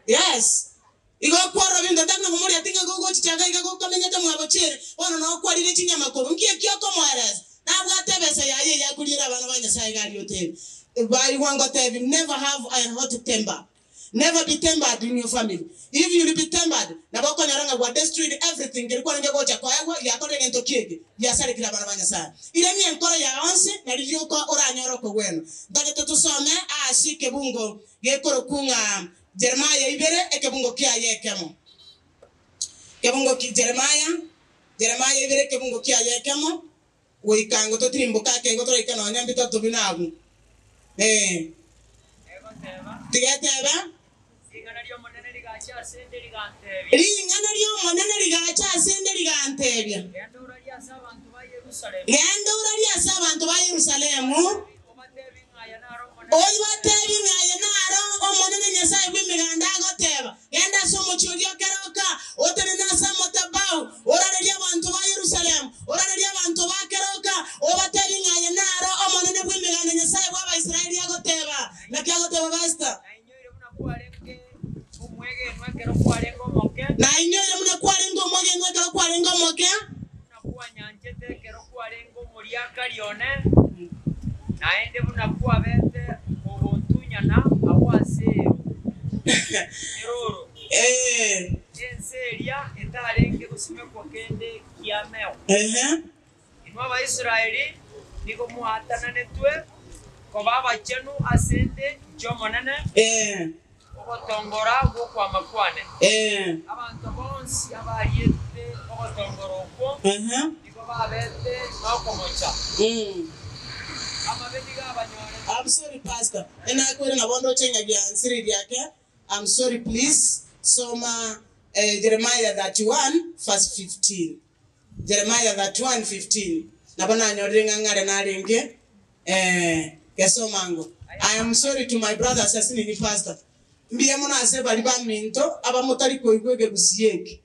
Speaker 1: Yes. Igo okworora binto tari nokomoria ting'a gogochicha iga iga gokamenyete mwabo chiere, bono noo kwarire chinyama korwa. Nki ekio okomoeresa? Nabwate ebesa yaye eyio akoriera abana ba Nyasaye iga aria otebi. Baigwa ngotebi, never have a hot temper. Never be tempered in your family. If you'll be tempered, nabo okonyora ng'a gwa destroyed everything keria kwarenge gocha koegwa giakorire gento ki eke, giasarekire abana ba Nyasaye. Iremia enkoro yao onsi, nari rioka oranyore okogwenwa. Ntagete tosome ase ekebungo gekorokwa ng'a Jeremiah ibere, ekebungo kiaye ekemo. Kebungo ki Jeremiah, Jeremiah ibere ekebungo kiaye ekemo, goika ngo totirimboke ake igo toraike nonya mbitato buna abwo. Ee.
Speaker 2: Egoteba,
Speaker 1: Tiga etebe.
Speaker 2: Ring'ana ri'Omonene rigacha ase 'nde rigantebia.
Speaker 1: Ring'ana ri'Omonene rigacha ase 'nde rigantebia.
Speaker 2: Genda orarie ase abanto ba Yerusalemu.
Speaker 1: Genda orarie ase abanto ba Yerusalemu.
Speaker 2: Obateebie ng'a aya naro Omonene.
Speaker 1: Oibateebie ng'a aya naro Omonene Nyasae bw'Emeganda agoteeba, Genda ase omochie oria o keroka, otenene ase amatabau, orarerie abanto ba Yerusalemu, orarerie abanto ba keroka, obateebie ng'a aya naro Omonene bw'Emeganda Nyasae bw'Abaisraeli agoteeba. Naki agoteeba Pastor?
Speaker 2: Nainyoire buna kwarenge omwegenwa ekero kwarenge omoke.
Speaker 1: Nainyoire buna kwarenge omwegenwa ekero kwarenge omoke.
Speaker 2: Buna kwanyanchete ekero kwarenge omoriakari one, naende buna kwabete kogontunyana agwo ase erooro, ense eria etarenge gosimekwa kende kiameo. Inwe Abaisraeli nigo mwaatananetwe koba abachenu ase 'nde inche Omonene, ogotongora gw'okwama kwane. Abanto bonsi abariete ogotongora okwo nigo babete nokomocha. Amabe nigo abanyorete.
Speaker 1: I'm sorry pastor, enakwere nabo ndoche ng'a giansiririe ake, I'm sorry please, soma Jeremiah 31 verse 15. Jeremiah 31:15, Nabo nanyorire ng'a ng'are narenge eh, gesomango. I am sorry to my brothers ase nini pastor. Mbuya mono ase baria baminto abamotari koigwa egegusia eke.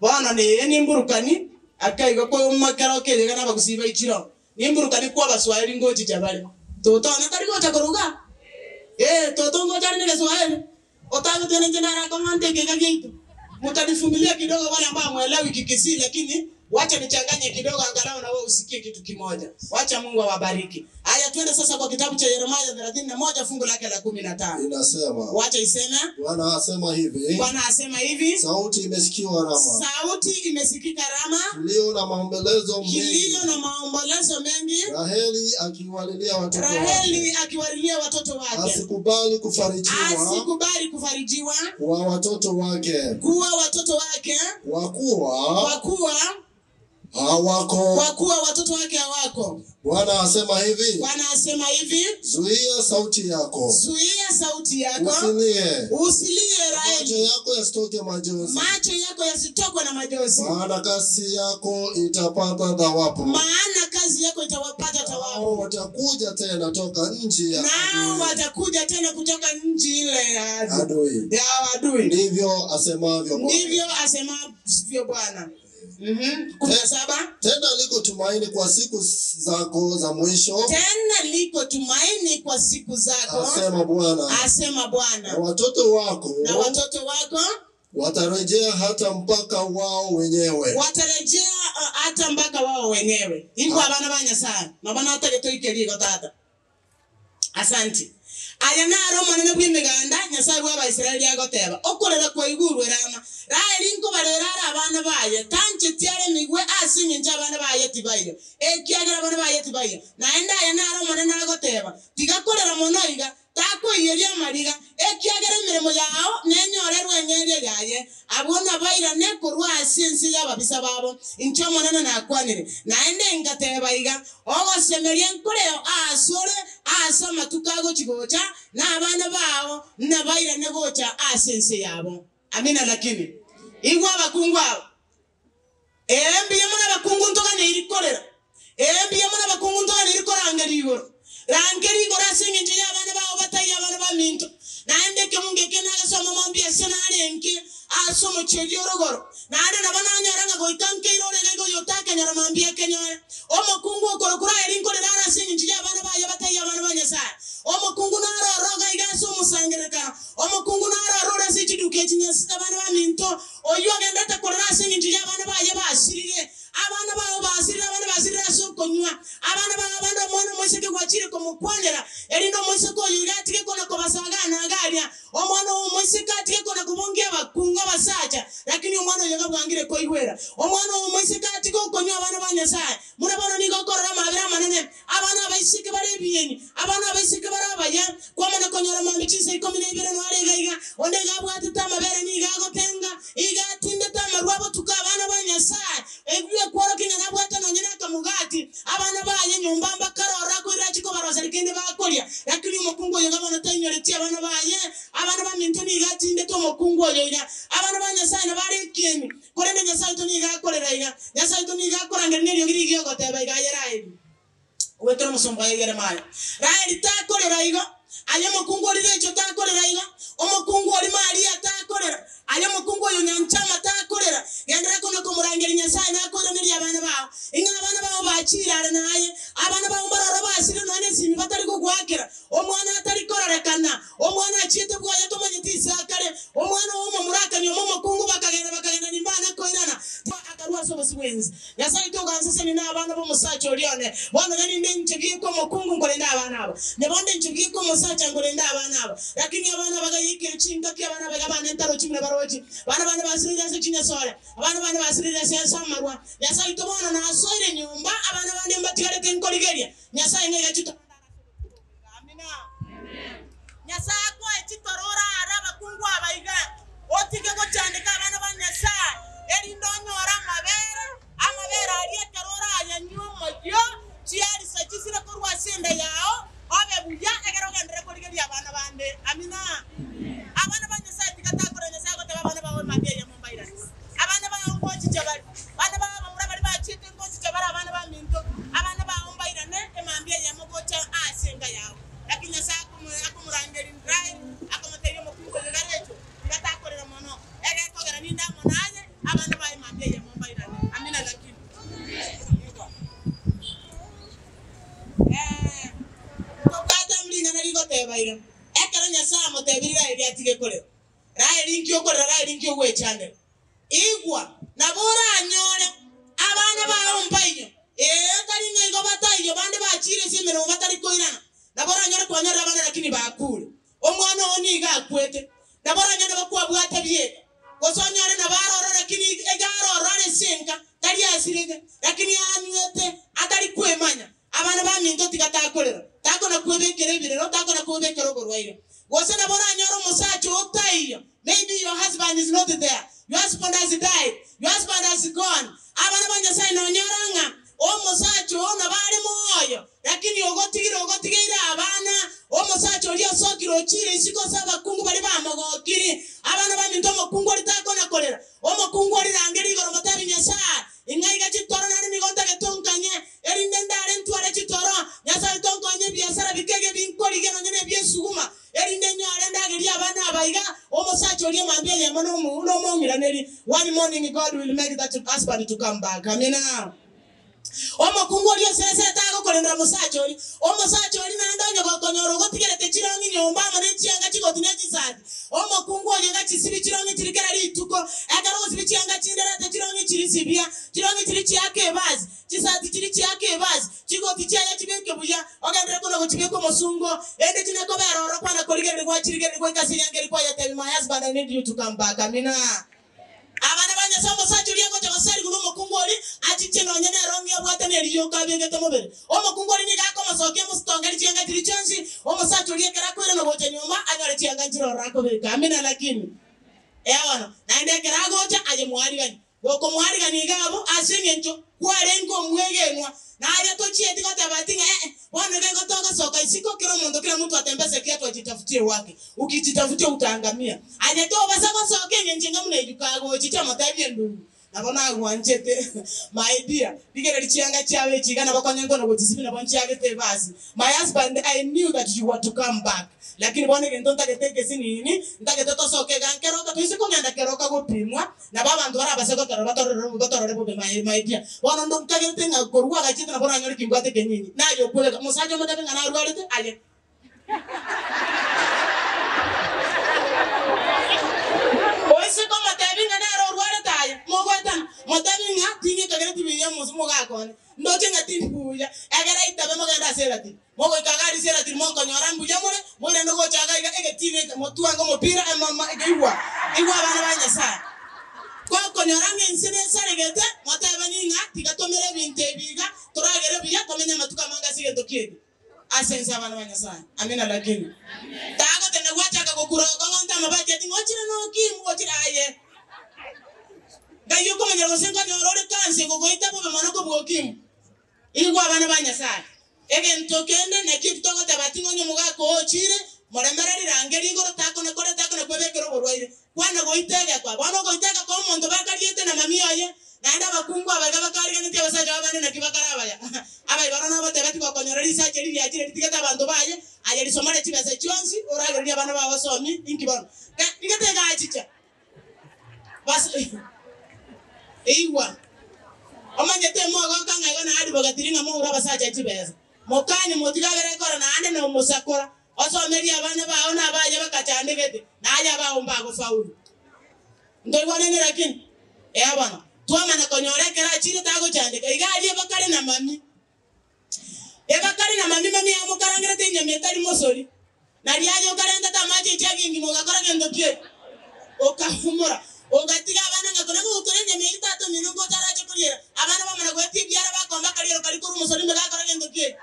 Speaker 1: Bono neye nimburukani ake igo komakera okeyo iga nabagusii baichire oo. Nimburukani kw'Abaswahili ngochicha bare. Toto one tari gocha korwa igaa? Ee, toto ngocha are negeswahili. Otagotiga ninche narakong'ante ekeiga giaito. Mutanivumilia kidogo wale ambao hamuelewi Kikisii lakini wacha nichanganye kidogo angalau na wewe usikie kitu kimoja. Wacha Mungu awabariki. Haya twende sasa kwa kitabu cha Yeremia 31 fungu lake la 15.
Speaker 3: Inasema,
Speaker 1: Wacha iseme.
Speaker 3: Bwana asema hivi,
Speaker 1: Bwana asema hivi,
Speaker 3: sauti imesikiwa Rama,
Speaker 1: sauti imesikika Rama,
Speaker 3: kilio na maombolezo mengi,
Speaker 1: kilio na maombolezo mengi,
Speaker 3: Raheli akiwalilia watoto wake,
Speaker 1: Raheli akiwalilia watoto wake,
Speaker 3: asikubali kufarijiwa
Speaker 1: asikubali kufarijiwa
Speaker 3: kwa watoto wake,
Speaker 1: kuwa watoto wake,
Speaker 3: kwa kuwa
Speaker 1: kwa kuwa
Speaker 3: hawako.
Speaker 1: kwa kuwa watoto wake hawako.
Speaker 3: Bwana asema hivi,
Speaker 1: Bwana asema hivi,
Speaker 3: zuia sauti yako,
Speaker 1: zuia sauti yako,
Speaker 3: usilie,
Speaker 1: usilie
Speaker 3: macho
Speaker 1: Raheli,
Speaker 3: yako yasitoke machozi,
Speaker 1: macho yako yasitokwe na majozi,
Speaker 3: maana kasi yako itapata thawabu.
Speaker 1: maana kazi yako itawapata
Speaker 3: Nao
Speaker 1: thawabu,
Speaker 3: watakuja tena toka nchi ya
Speaker 1: nao
Speaker 3: adui.
Speaker 1: watakuja tena kutoka nchi ile ya adui
Speaker 3: adui.
Speaker 1: ya adui.
Speaker 3: Ndivyo asemavyo Bwana.
Speaker 1: Ndivyo asemavyo Bwana. 17.
Speaker 3: Tena liko tumaini kwa siku zako za mwisho,
Speaker 1: Tena liko tumaini kwa siku zako,
Speaker 3: asema Bwana,
Speaker 1: asema
Speaker 3: na
Speaker 1: Bwana,
Speaker 3: watoto wako
Speaker 1: na watoto wako
Speaker 3: watarejea hata mpaka wao wenyewe.
Speaker 1: watarejea hata mpaka wao wenyewe. Ingo abana ba Nyasaye nabo natagetoikeria igo tata. Asanti. Aya naro omonene bw'emeganda Nyasaye bw'Abaisraeli agoteba okorera kwaigurwe Rama Raheli nkobarera are abana baye tancheti are emigwe ase eng'encho abana baye tibaiyo ekiagera abana baye tibaiyo naende aya naro omonene agoteba tiga korera mono iga takoiyeria amariga ekiagera emeremo yao nenyorerwe eng'eria yaye abwo nabairane korwa ase ense y'ababisa babo inche omonene nakwanire naende ngateba iga ogosemeria nkoreo ase ore ase amatuko agochi gocha na abana bao nabairane gocha ase ense yabo. Amina lakini igwa abakungu abo embiya muna abakungu ntoganeiri korera embiya muna abakungu ntoganeiri korangeria igoro rangeria igoro ase eng'encho ya abana bao batai abana baminto naende ekemungo eke nagasoma mombi ase narenge ase omochieria orogoro naende nabo nanyora ng'a goika nkeire orege igo yotakenyora mambia ekenyore omokungu okorokura eri nkorera are ase eng'encho ya abana baye batai abana ba Nyasaye omokungu naroro iga iga ase omosangererekano Omokungu naro arore ase chiduka echi Nyasae abana baminto, oyio ogenderete korora ase engencho y'abana baye basirire. Abana bao basirire, abana basirire ase okonywa. Abana bao abande omwana omoiseke gwachire komokwanera, erinde omoiseke oyo iga atige kona kobasaga na agaria. Omwana oo omoiseke atige kona kobongia abakungu abasacha, lakini omwana oyo iga bwangire koigwera. Omwana oo omoiseke atige okonywa abana ba Nyasae. Buna bono nigo okorora amabera amanene, abana abaiseke bare ebieni, abana abaiseke bare abaya, kwamana konyora mambia chinsa ikomi na ibere noare iga iga, onde iga abwatete amabere nigo agotenga, iga atindete amarwa abotuko abana ba Nyasae, ebio ekworokia ng'a nabwate nonye nakamogati, abana baye nyomba mbakarora akoirera achie kobaroseria kende bakoria. Lakini omokungu oyo iga bono tainyoreti abana baye, abana baminto nigo atindete omokungu oyo iga. Abana ba Nyasae nabare ekieni, Korende Nyasae oito nigo akorera iga, Nyasae oito nigo akorangeria neriogi rigiya ogoteba iga, Aye Raeli, goetera omosomba oye Yeremia. Raeli takorera igo, aye omokungu oria Recho takorera igo, omokungu oria Maria takorera, aye omokungu oyo Nyanchama takorera. Genderera konya komorangeria Nyasae nakoiranerie abana bao, ing'a abana bao bachiire are naye, abana bao mbaroro basire nonya nesimi batari gogoakera. Omwana atari kororekana, omwana achiete bwoye tomanyeti ise akare, omwana oo omomura akanyuoma omokungu, bakagenda bakagenda nimbana koirana. Akarua ase obosio bw'ense. Nyasae oito ogansesenia na abana b'omosacha oria one. Bono iga ninde inche gieka omokungu nkorende abana aba, nabo nde inche gieka omosacha nkorende abana aba. Lakini abana bagayeikera chingaki, abana aba iga bane ntarochi buna barochi. Abana bane basireire ase chinyasore, abana bane basireire ase ase amarwa. Nyasae oito bono nasoire nyomba, abana bande mbatigarete nkorigeria. Nyasae ng'a iga chito. Amina. Nyasae akoe chitoro orare abakungu aba iga, otige gochandeka abana ba Nyasae, erinde onyore amabere, amabere aria ekero orayanywe omoyio, chiarisa chisire korwa ase enda yao, obe buya, ekero ogenderere korigereria abana bande. Amina. Abana ba Nyasae tiga takora Nyasae agoteba abana bao emambia eyemo mbairane. Abana bao ngochicha bare, abana bao abamura baria bachiete ngochicha bare abana baminto, abana bao mbairane emambia eyemo gocha ase enka yao. Lakini Nyasae akomorangeria Israeli, akomotebia omokungu oyo Recho, tiga takorera mono, egekogera ninde amo naye, abana bao emambia eyemo mbairane. Amina lakini. Igwa. Eh, tobwate ring'ana rigoteba iga, ekero Nyasae amotebirie Raeli atige korera. Raeli inki okorera, Raeli inki ogwechandera? Igwa, nabo oranyore abana bao mbaiyo, ee, tari ng'a igo bataiyo, bande bachiire ase emeremo batari koirana. Nabo oranyore kwanyorire abana lakini bakure. Omwana oo nigo akwete. Nabo oranyore nabo kwabwate bieka. Gose onyore nabo aroro lakini iga aroro are ase enka, tari asirete, lakini anywete atari kwemanya. Abana baminto tiga takorera, takona kwebekera ebirero, takona kwebekera oborwaire. Gose nabo oranyore omosacha oo taiyo, maybe your husband is not there, your husband has died, your husband has gone. Abana ba Nyasaye nonyora ng'a omosacha oo nabo are moyo, lakini ogotigire ogotigeire abana, omosacha oria osokire ochiire isiko ase abakungu baria bamogokiri. Abana baminto omokungu oria takona korera, omokungu oria rangeria igoro motebi Nyasaye, ing'a iga chitoro naende nigo ntagete onkanye, Erinde ndare ntware chitoro, Nyasae tonkonye ebiasara bikege binkorigia nonya nebi'esuguma, erinde nyore ndagerie abana aba iga, omosacha oria mambia eyemo nomong'iraneri. One morning God will make that husband to come back. Amina. Omokungu oria oseresete agokorendera omosacha oria. Omosacha oria naende onye gokonyora ogotigerete chirong'i nyomba amo ne chianga chigoti ne chisati. Omokungu oyo iga chisibi chirong'i chiri kera rituko. Ekero ogosibi chianga chinde reta chirong'i chiri sibia, chirong'i chiri chiaka ebasi. Chisati chiria chiaka ebasi, chigoti chiaye chibeke buya, ogenderere kona gochibeka omosungo, ende chine kobera ororo kwana korigereria gwachirigereria goika ase enyanga eria kwayetebia, My husband, I need you to come back. Amina. Abana ba Nyasae, omosacha oria agocha goserigwa nomokungu oria, achiche nonya nerong'i abwate nerioka abegete mobere. Omokungu oria nigo akomosokia amositongeri chianga chiria chionsi, omosacha oria ekero akoirana gocha nyomba, anyore chianga nchire ororo akobeka. Amina lakini. Ee bono, naende ekero agocha, aye mwarigani. Gokomwarigania iga abwo ase engencho kwarenge omwegenwa, na aye tochieti goteba ati ng'a ee, bono iga igo togosoka isiko kera omonto kera mtu atembeze kiatu ajitafutie wake, ukijitafutia utaangamia. Aye tobasa gosoka engencho enga buna eyio kagochicha omotebie endugu, nabo nagwanchete my dear, rigereria chianga chiao echi iga nabo konya nkonya gochisibia nabo nchiagete ebasi. My husband I knew that you were to come back lakini bono egento ntagete egesinini, ntagete tosoke iga nkeroka toise kogenda keroka gopimwa, Nabo abanto barabase gotorora batorore batorore bobe my my dear. Bono ndo nkagerete ng'a korwa gwagachete nabo oranyore kimbwate ekenyinyi. Naye okwebeka, omosacha omotebie ng'a narwarete aye. buya omosu omogaka one, ndoche ng'a tindi buya, egere aitabe mogende ase eratiri. Mogoika iga aria ase eratiri mokonyora mbuya more, moirane gocha iga iga egetini eke, motwange omopira emoma ekeigwa igwa abana ba Nyasae. Gokonyora ng'a ense nesaregete, motebani ng'a tiga tomere ebinto ebi iga, toragere buya, tomenye amatuko amange ase egento ki'eke. Ase ense abana ba Nyasae. Amina lakini. Tagotenda gwachaka gokura okong'onta amabati ati ng'a ochire nokimu ochire aye. Ngai okomanyera gose nkonyora ore kansa egogoita bobe mono kobua okimu. Igwa abana ba Nyasae. Egento kende nakio titogoteba ati ng'a onye omogaka oo ochire, moremereri rangeria igoro takona kore takona kwebekera oborwaire. Kwana goita egekwa. Bono ogoita egekwa omonto bakariete na mami oye, naende abakungu aba iga bakariganetie abasacha babo bande naki bakare abaya. Abaiboro nobotebe tigokonyora risacha eri riachire ritigete abanto baye, aye risomore chibesa chionsi, oragererie abana bao basomie, inki bono? Rigete egachicha. Bas Igwa, omanyete mogoka ng'a igo naariboga tiri ng'a moure abasacha chibesa. Mokani motige abere kora naende nomosakora, osomerie abana bao na abaye bakachandegete, na aye abao mbagofaulu. Ntoigwanene lakini? Ee bono, twamana konyora ekero achire tagochandeka, iga aria bakare na mami. Ebakare na mami mami amokarangerete enyama etari mosori, na riaye okarentete amache echiagi engima ogakora gento ki? Okahumora, ogatiga abana ng'a kona gogotora enyama eyio tata omino ngocha arache koriera. Abana bamana goetia ebiara bakomba akariero karia korwa omosori ime gakora gento ki?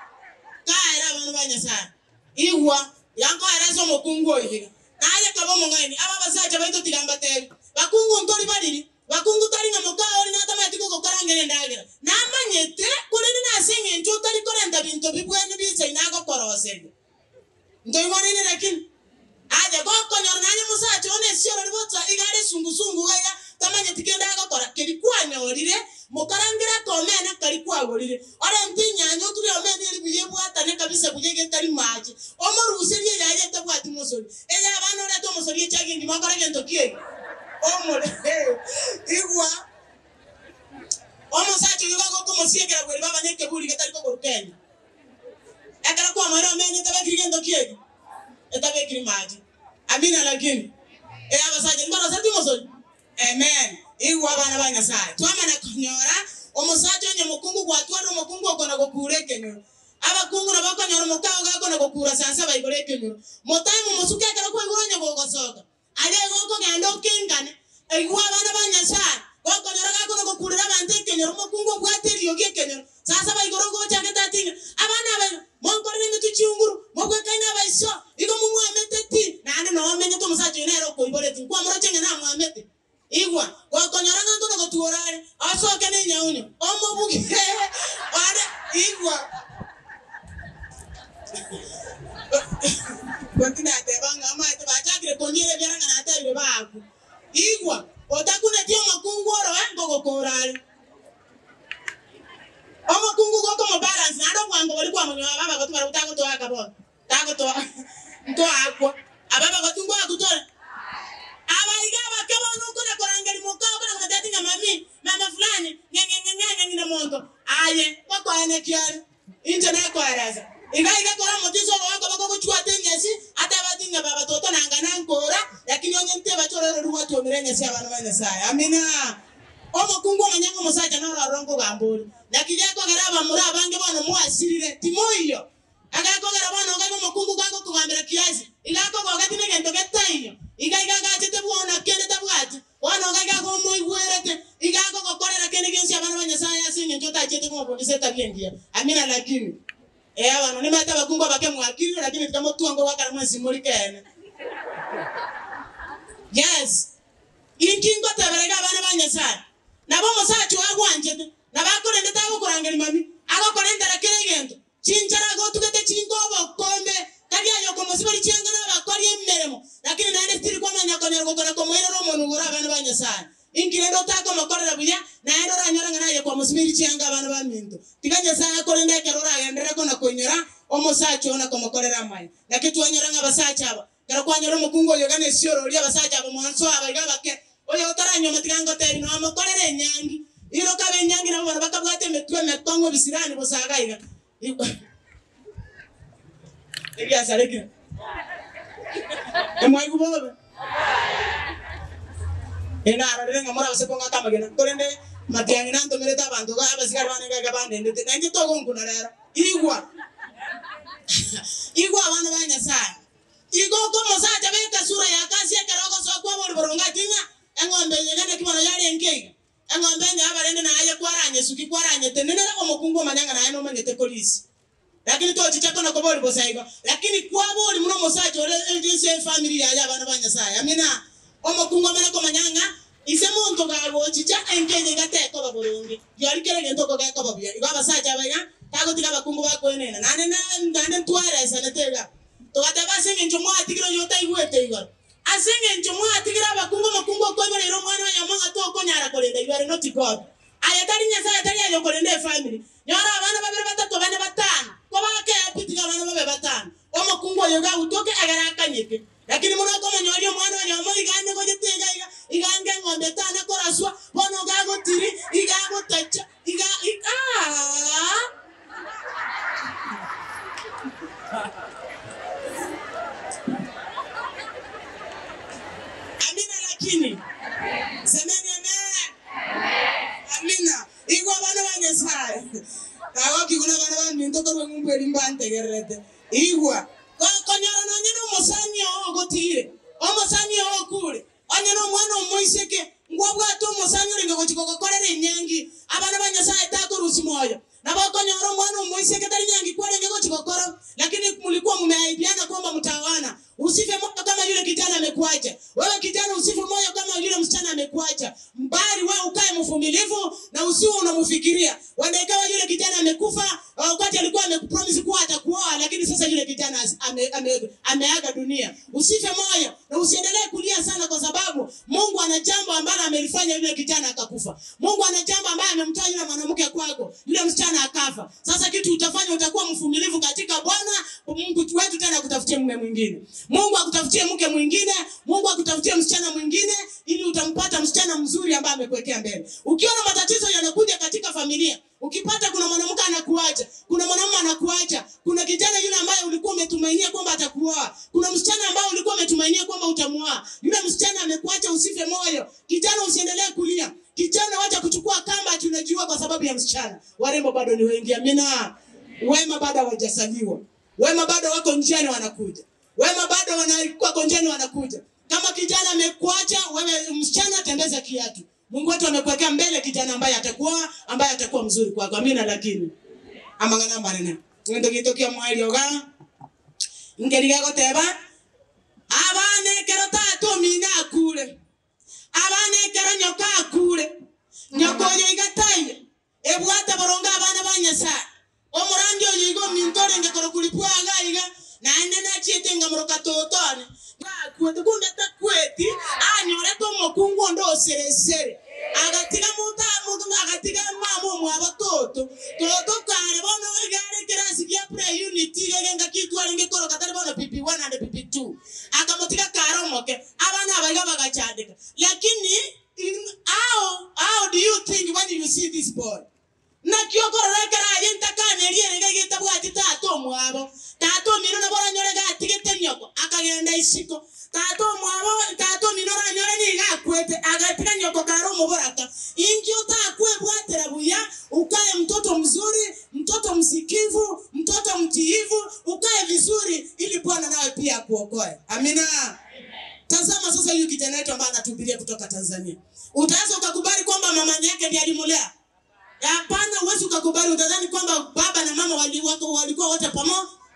Speaker 1: Kaere abana ba Nyasae. Igwa, iga nkoera ase omokungu oyo iga. Naye kaba omong'aini, aba abasacha baito tiga mbatebi, Bakungu ntori bariri, Bakungu tari ng'a moka oria natamanyeti gogokarangera endagera. Namanyete, korende nase engencho otari korenta binto bibwene biisaine agokoroseria. Ntoigwanaine lakini? Aye gokonyora naye omosacha one esiorori bosa iga are sungusungu iga iga tamanyeti kende agokora, keria kwanyorire mokarangere akomena karia kwagorire. Orente enyanya oture omena eria buya ebwatane kabisa buya iga etari mache. Omoruserie eyaye etabwati mosori. Eye abana orete omosori echiagi engima okore gento ki eke? Omore igwa omosacha oyio gagokomosiekera bweri baba nekeburi getari kogoru kenya. Ekero kwamoire omena etabekiri gento ki eke? Etabekiri mache. Amina lakini. Ee abasacha nimbaroseti omosori? Amen. Igwa abana ba Nyasae. Twamana konyora omosacha onye omokungu gwatwarire omokungu okona gokura ekenyoro. Abakungu nabo okonyora omokao gakona gokura saa saba igoro ekenyoro. Motime omosuke ekero kwaigure onye gogosoka. Aria igo okogenda okengane. Igwa abana ba Nyasae. Gokonyora gakona gokurera abanto ekenyoro omokungu obwate eriogi ekenyoro. Saa saba igoro ogochagete ati ng'a abana aba iga monkorere emetwe chiunguru, mobwekaine abaiso, igo momwamete ti, naende noo omenyete omosacha oyo nere okoiboreti, nkwamoroche ng'a namwamete. Igwa, gokonyora ng'a nkona gotuora are, osoke nenyaunyo, omobugie are, igwa. Goti nateba ng'a amaete bachakire kondiera ebiara ng'a natebire baakwe. Igwa, otakuneti omokungu oroe nkogokora are. Omokungu gokomobalance naende obwango boria kwamonyora aba abagotu barabwo tagotoaka bono, tagotoa ntoakwa aba abagotu ngoakwa tore. Aba iga abake bono okona korangeria mokao okona komotebia ng'a mami, mama fulani, ng'eng'eng'eng'e ng'ina monto, aye ngokoenekia are. Inche nakoeresa, iga iga kora omotiso ogoaka bakogochwata enyasi, atabati ng'a baba toto nanga nankora, lakini onye ntebache ororo rwatwomire enyasi abana ba Nyasae. Amina. Omokungu omanye ng'a omosacha noro ororo nkogamba ore. Naki gekogera abamura abange bono mwasirire, timoiyo. Agekogera bono okaigwa omokungu gagokogambera kiasi, iga akogogeti negento getaiyo, iga iga agachete bwoo na kende tabwati. Bono iga iga omoigwerete, iga agogokorera kende gionsi abana ba Nyasae ase engencho otachiete komobundisa etabia engiya. Amina lakini. Ee abana, nimanyete abakungu abake mwakirire, lakini tiga motwange ogwakana mwensi mori keene. Yes. Inki ngotebera iga abana ba Nyasae? Nabo omosacha oo agwanchete, nabo akorendete agokorangeria mami, agokorentera kera egento, Chinchera gotugete chinka obokombe, tari aye okomosiboria chianga na abakori emeremo, lakini naende titiri kwamanya konyora gokora komoirera omonwa igoro abana ba Nyasae. Inki rende otakomokorera buya, naende oranyore ng'a naye kwamosibeiri chianga abana baminto? Tiga Nyasae akorende ekero oragenderere kona koinyora omosacha oo na komokorera amaya. Naki twanyora ng'a abasacha aba, ekero kwanyora omokungu oyo iga nesioro oria abasacha aba mwanso aba iga abake, oyo otaranyuoma tiga ngotebi nomokorere enyangi. Iroka ab'enyangi nabo bono bakabwata emetwe emekong'u ebisirani bosa iga iga. Ebiasarekire. Emwaigwa bobe? Ee narorire ng'a morabase kong'aka amagena, korende Matiang'i nantomerete abanto iga, abasigari bane iga iga bandendete, na inche togonkuna rero. Igwa! Igwa abana ba Nyasae. Igo okomosacha beka sura ya kasi ekero ogosoa kw'abori boronge ati ng'a eng'ombe eye iga naki bono yarenge iga. Eng'ombe enye abarende naye kwaranyesuki kwaranyetenenera omokungu omanya ng'a naye nomanyete korisia. Lakini tochicha kona kobori bosa igo, lakini kwabori buna omosacha ore ense efamiri yaye abana ba Nyasaye. Amina. Omokungu amanye komanya ng'a ise monto gagochicha enka eye iga tekoba boronge, riori kera egento oko gekoba buya. Igo abasacha aba iga tagotiga abakungu bakoenena. Naende naende ntwaeresanete iga, togateba ase engencho mwatigire oyo otaigwete igoro. Ase engencho mwatigire abakungu omokungu okoiboreire omwana oyomo ng'a tokonyara korenda you are not God. Aye tari Nyasae, tari aye okorenda efamiri. Nyora abana babere, batato, bane, batano. Kobakea pi, tiga abana babe batano. Omokungu oyo iga agutoke, egere akanyeke. Lakini buna okomonyoria omwana oyomo iga ande gochete iga iga, iga ange eng'ombe etana koraswa, bono iga agotiri, iga agotacha, iga i aah. Amina lakini. Semeni amen. Amina. Igwa abana ba Nyasae. Nagokigwa nabana baminto korwa eng'umbu eria mbantegererete. Igwa, gokonyora nonye nomosani oo ogotiire, omosani oo okure, onye nomwana omoiseke, ngwabwate omosani orenge gochia kogokorera enyangi. Abana ba Nyasae takorusia moyo. Nabo okonyora omwana omoiseke tari nyangi kwarenge gochia gokora, lakini mulikuwa mumeahidiana kwamba mtaoana. Usife moyo kama yule kijana amekuacha. Wewe kijana usife moyo kama yule msichana amekuacha. Mbali wewe ukae mvumilivu na usiwe unamfikiria. Wenda ikawa yule kijana amekufa wakati alikuwa amekupromise kuwa atakuoa, lakini sasa yule kijana ame, ame, ameaga dunia. Usife moyo na usiendelee kulia sana, kwa sababu Mungu ana jambo ambalo amelifanya yule kijana akakufa. Mungu ana jambo ambaye amemtoa yule mwanamke kwako, yule msichana akafa. Sasa kitu utafanya, utakuwa mvumilivu katika Bwana Mungu wetu, tena akutafutie mume mwingine. Mungu akutafutie mke mwingine, Mungu akutafutie msichana mwingine, ili utampata msichana mzuri ambaye amekuwekea mbele. Ukiona matatizo yanakuja katika familia, ukipata kuna mwanamke anakuacha, kuna mwanamume anakuacha, kuna kijana yule ambaye ulikuwa umetumainia kwamba atakuoa, kuna msichana ambaye ulikuwa umetumainia kwamba utamuoa, yule msichana amekuacha, usife moyo. Kijana usiendelee kulia. Kijana wacha kuchukua kamba ati unajiua kwa sababu ya msichana. Warembo bado ni wengi, amina. Wema bado hawajasaliwa. Wema bado wako njiani wanakuja. Wema bado wako njiani wanakuja. Kama kijana amekuacha, wewe msichana tembeza kiatu. Mungu wetu amekuwekea mbele kijana ambaye atakuwa ambaye atakuwa mzuri kwako. Amina lakini. Amang'ana manene. Ngento gitokia mwali oga. Ngeriga goteba abana ekero tata omino akure. Abana ekero nyoka akure. Nyoka oyo iga taiyo. Ebwate boronge abana ba Nyasae. Omorandi oyo iga ominto orenge korokwa Ripwaga iga, naende nachiete nkamoroka toto one. Gakwete, kumbe takweti, anyorete omokungu onde o sere-sere, agatiga monto agatiga mama omwabo toto. Toto kare bono iga are ekerasi gia pre-unit iga iga engaki twarenge koroka tari bono PP1 and PP2. Akamotiga kare omoke, abana aba iga bagachandeka. Lakini How, how do you think when you see this boy? Naki okorora ekero aye ntakana eria ere iga getabwati tata omwabo. Tata omino nabo oranyore gatigete nyoko akagenda isiko. Tata omwabo, tata omino oranyore nigo akwete agatiga nyoko kare omoboraka. Inki otakwebwatera buya ukae mtoto mzuri, mtoto msikivu, mtoto mtiivu, ukae vizuri ili Bwana nawe pia akuokoe. Amina. Tazama sasa huyu kijana wetu ambaye anatuhubiria kutoka Tanzania. Utaweza ukakubali kwamba mama yake ndiye alimulea? Hapana, huwezi ukakubali. Utadhani kwamba baba na mama wali, wako, walikuwa wote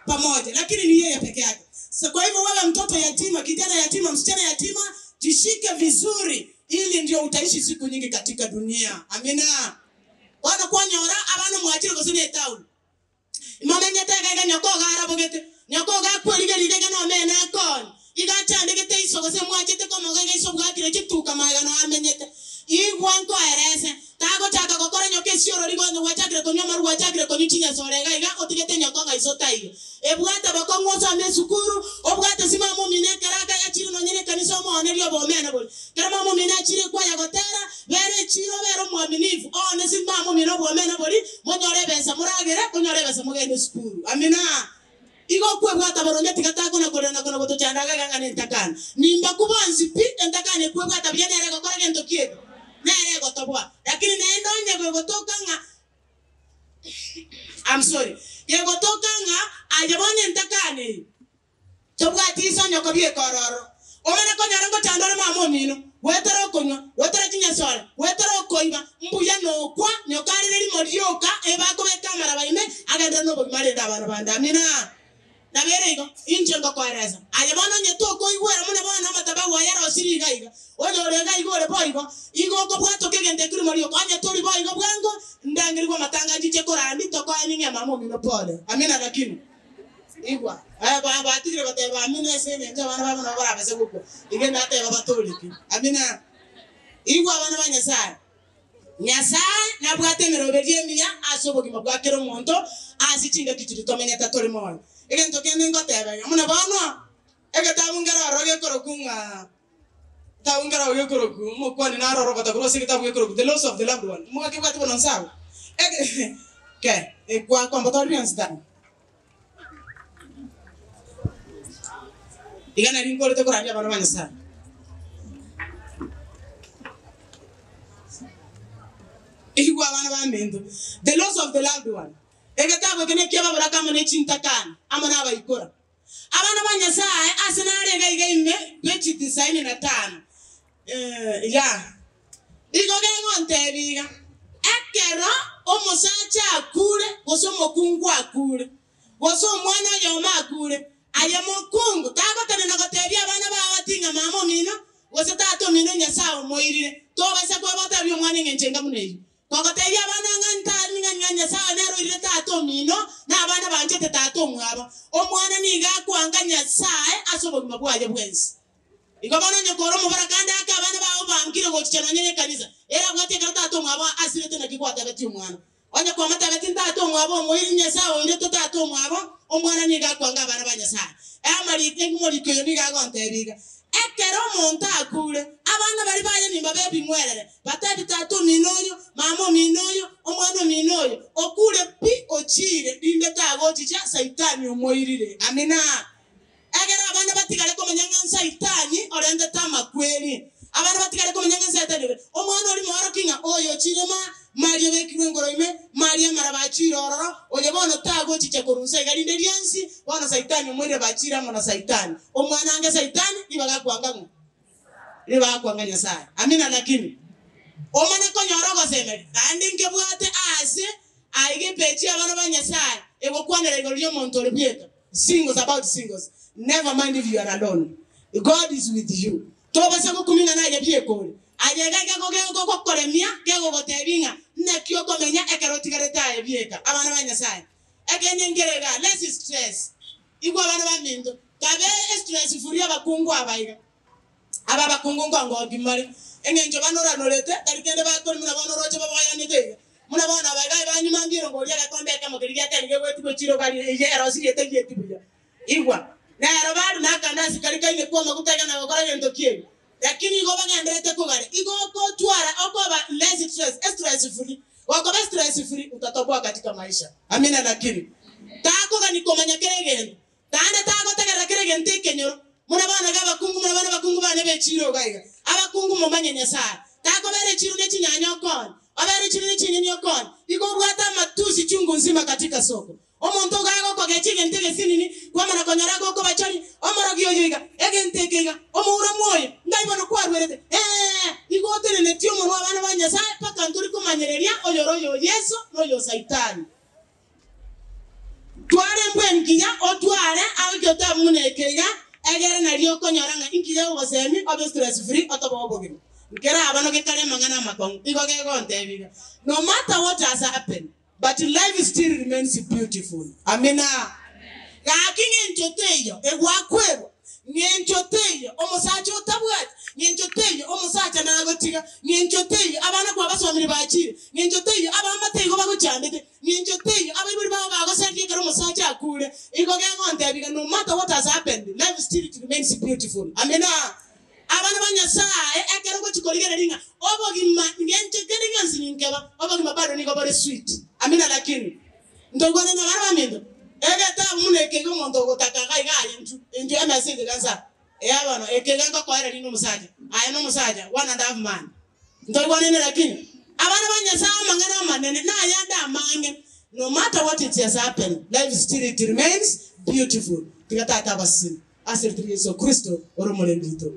Speaker 1: pamoja, lakini ni yeye peke yake. So, kwa hivyo wewe mtoto yatima, kijana yatima, msichana yatima, jishike vizuri ili ndio utaishi siku nyingi katika dunia. Amina. Bono kwanyora abana mwachire gose ne etauni. Momenyete iga iga nyoko iga arabogete, nyoko iga akwerigereire iga nomene akoonye, iga achandegete iso gose mwachete komoga iga iso bwakire chituka magega noo amenyete. Igwa nkoerese, tagochaka gokora nyoko esiorori gonye gwachakire konywa amarwa gwachakire konywa chinyasore iga iga otigete nyoko ng'a iso taiyo. Ebwate bokong'u osome esukuru, obwate simama omino ekero akayachire nonye nekanisa omoonerie obomene boria. Ekero mama omino achire kwaya gotera, bera echiiro obere omwaminifu, oone simama omino obomene boria, monyore ebesa moragere, monyore ebesa mogende esukuru. Amina. Igo okwebwata boronge tiga takona korera na kona gotochanda iga ng'a nentakana. Nimbaku bonsi pi, entakana ekwebwata buya nere egokora gento ki eke? Nere egotoboa. Lakini naende. Gegotoka ng'a I'm sorry, gegotoka ng'a aye bono entakana eye tobwati iso nyoko bieka ororo, omanye konyora ngochanda ore mama omino, goetera okonywa, goetera chinyasore, goetera okoiba, mbuya nokwa nyoko arire rimo rioka ebakobeka amaraba ime agenderere nobogima arende abana bande. Amina. Nabo ere igo, inche ngokoeresa, aye bono onye tokoigwera buna bono amatabau aya arosirie iga iga, oyore iga iga ore boigo, igo okobwatoka egento ekio rimo rioka, onye tori boigo bwango, ndangerigwe amatanga nchiche korandi, tokoe ning'e mama omino pole. Amina lakini. Igwa, eh, ba- batigire goteba amina ase eng'encho abana babo nabo barabase gokwa, iga nateba batoreke. Amina. Igwa abana ba Nyasaye. Nyasae nabwate emeroberio emiya ase obogima bwa kera omonto ase chingaki chiria tomenyete tore moyo. Egento kende ngoteba iga, buna bono egetabu nkere ororo gekorokwa ng'a egetabu nkere ororo gekorokwa omokwani naro oro ogoteba korwa ase egetabu gekorokwa The Loss of the Loved One. Mwakebwati bono nse abwo? Ege ke gwakombotoria bionsi tari? Iga nari nkorete korandia abana ba Nyasae. Igwa abana baminto, The Loss of the Loved One, egetabu eke neki'ababoraka amo ne chintakana amo nabaikora. Abana ba Nyasae ase nare iga iga ime peji tisaini na tano. Ya. Igo gegontebia iga, ekero omosacha akure, gose omokungu akure, gose omwana oyomo akure, aye mokungu tagotenena gotebia abana bao ati ng'a mama omino, gose tata omino Nyasae omoirire, tobasa kobatebia omwana engencho enga buna eyio. Kogotebia abana ng'a ng'a Nyasae nere oirire tata omino, na abana banchete tata omwabo. Omwana nigo akwanga Nyasae ase obogima bwaye bwensi. Igo bono onye kore omoboraka ande ake abana bao bankire gochicha nonya nekanisa, ere abwati ekero tata omwabo asirete naki gwatebetie omwana. Onye kwamotebetie tata omwabo omoiri Nyasae oirete tata omwabo, omwana nigo akwanga abana ba Nyasae. Amariko omoriko oyo nigo agontebia iga, Ekero omonto akure, abana baria baye nimbabe ebing'werere, batebi tata omino oyo, mama omino oyo, omwana omino oyo, okure pi ochiire, rinde tagochicha, Saitani omoirire. Amina. Egere abana batigare komanya ng'a Saitani orentete amakweri. Abana batigare komanya ng'a Saitani orentete. Omwana oria moorokie ng'a oyo ochire ma, maria obekirwe enkoro ime, maria amaraba achiire ororo, oyo bono tagochicha korwa inse iga rinde riensi, bono Saitani omoirire bachiire amo na Saitani. Omwana ange Saitani, ribaga akwanga ng'o? Ribaga akwanga Nyasae. Amina lakini omanye konyora ogosemeria, naende nkebwate aase aiga epeji y'abana ba Nyasae egokwanera igoro ri'omonto ore bweka. Singles about singles never mind if you are alone God is with you tobasa gokumia ng'a naye bieka ore aye iga iga gokoremia kegogotebia ng'a naki okomenya ekero otigarete aye bieka abana ba Nyasaye ekeene nkere iga less stress igwa abana baminto kabe estress free abakungu aba iga. Aba abakungu nkongoki more, engencho banoranorete, tari kende bakori buna bono oroche baboyanete iga. Buna bono aba iga banyuma mbirongo oria egekombe ekemo keria giatebire gegoetigwa echiro gari eye erosirie etari buya. Igwa, nero bari nakandasi karia kainekwa amaguta iga na gokora gento ki'ebi. Lakini igo bagendererete kogare. Igo okotwara okoba less stress, estress free. Gokoba estress free, utatoboa katika maisha. Amina lakini. Takogani komanya kera egento. Naende tagotegerera kera egento ekenyoro, buna bono iga abakungu, buna bono abakungu bane b'echiiro iga iga. Abakungu momanye Nyasae. Takobera echiiro ne chinyanya okooni, obere echiiro ne chinyeni okooni. Igo obwate amatusi chungu nzima katika soko. Omonto iga agokogecha egento egesinini, kwamana konyora agokobachori, omorogi oyo iga, egento eke iga, omouramu oyo, ngai bono kwarwerete? Ee, igo otenenetie omonwa abana ba Nyasae mpaka ntori komanyereria oyore oyo Yeso na oyo Saitani. Twara embwa engiya, otware agokia otabe buna eke iga, egere nario okonyora ng'a inki gegogosemia obe stress free otobe obogima. Nkeraba nogekare amang'ana amakong'u, igo gegontebia iga, no matter what has happened, but life still remains beautiful. Amina. Gaki ng'encho teiyo egwakwerwa, ng'encho teiyo omosacha otabwati, ng'encho teiyo omosacha nagotiga, ng'encho teiyo abana kwabasomire bachire, ng'encho teiyo abaamate igo bagochandete, Ng'encho teiyo abaibori bao bagosaria ekero omosacha akure. Igo gegontebia iga, no matter what has happened, life still it remains beautiful. Amina. Abana ba Nyasae, ekero ogochia korigereria ng'a obogima ngencho kende gionsi ninkeba, obogima bado nigo bore sweet. Amina lakini ntoigwanane abana baminto, egetabu buna eke iga omonto ogotaka iga iga aye intwe, intwe emesa eye iga nsa eya bono, eke iga nkokoereria nomosacha, aye nomosacha, one and half man. Ntoigwanane lakini. Abana ba Nyasae amang'ana amanene na ayande amange, no matter what it has happened, life still it remains beautiful. Tiga Tata abasesenie ase erieta ria Yeso Kristo ore omorembe oito.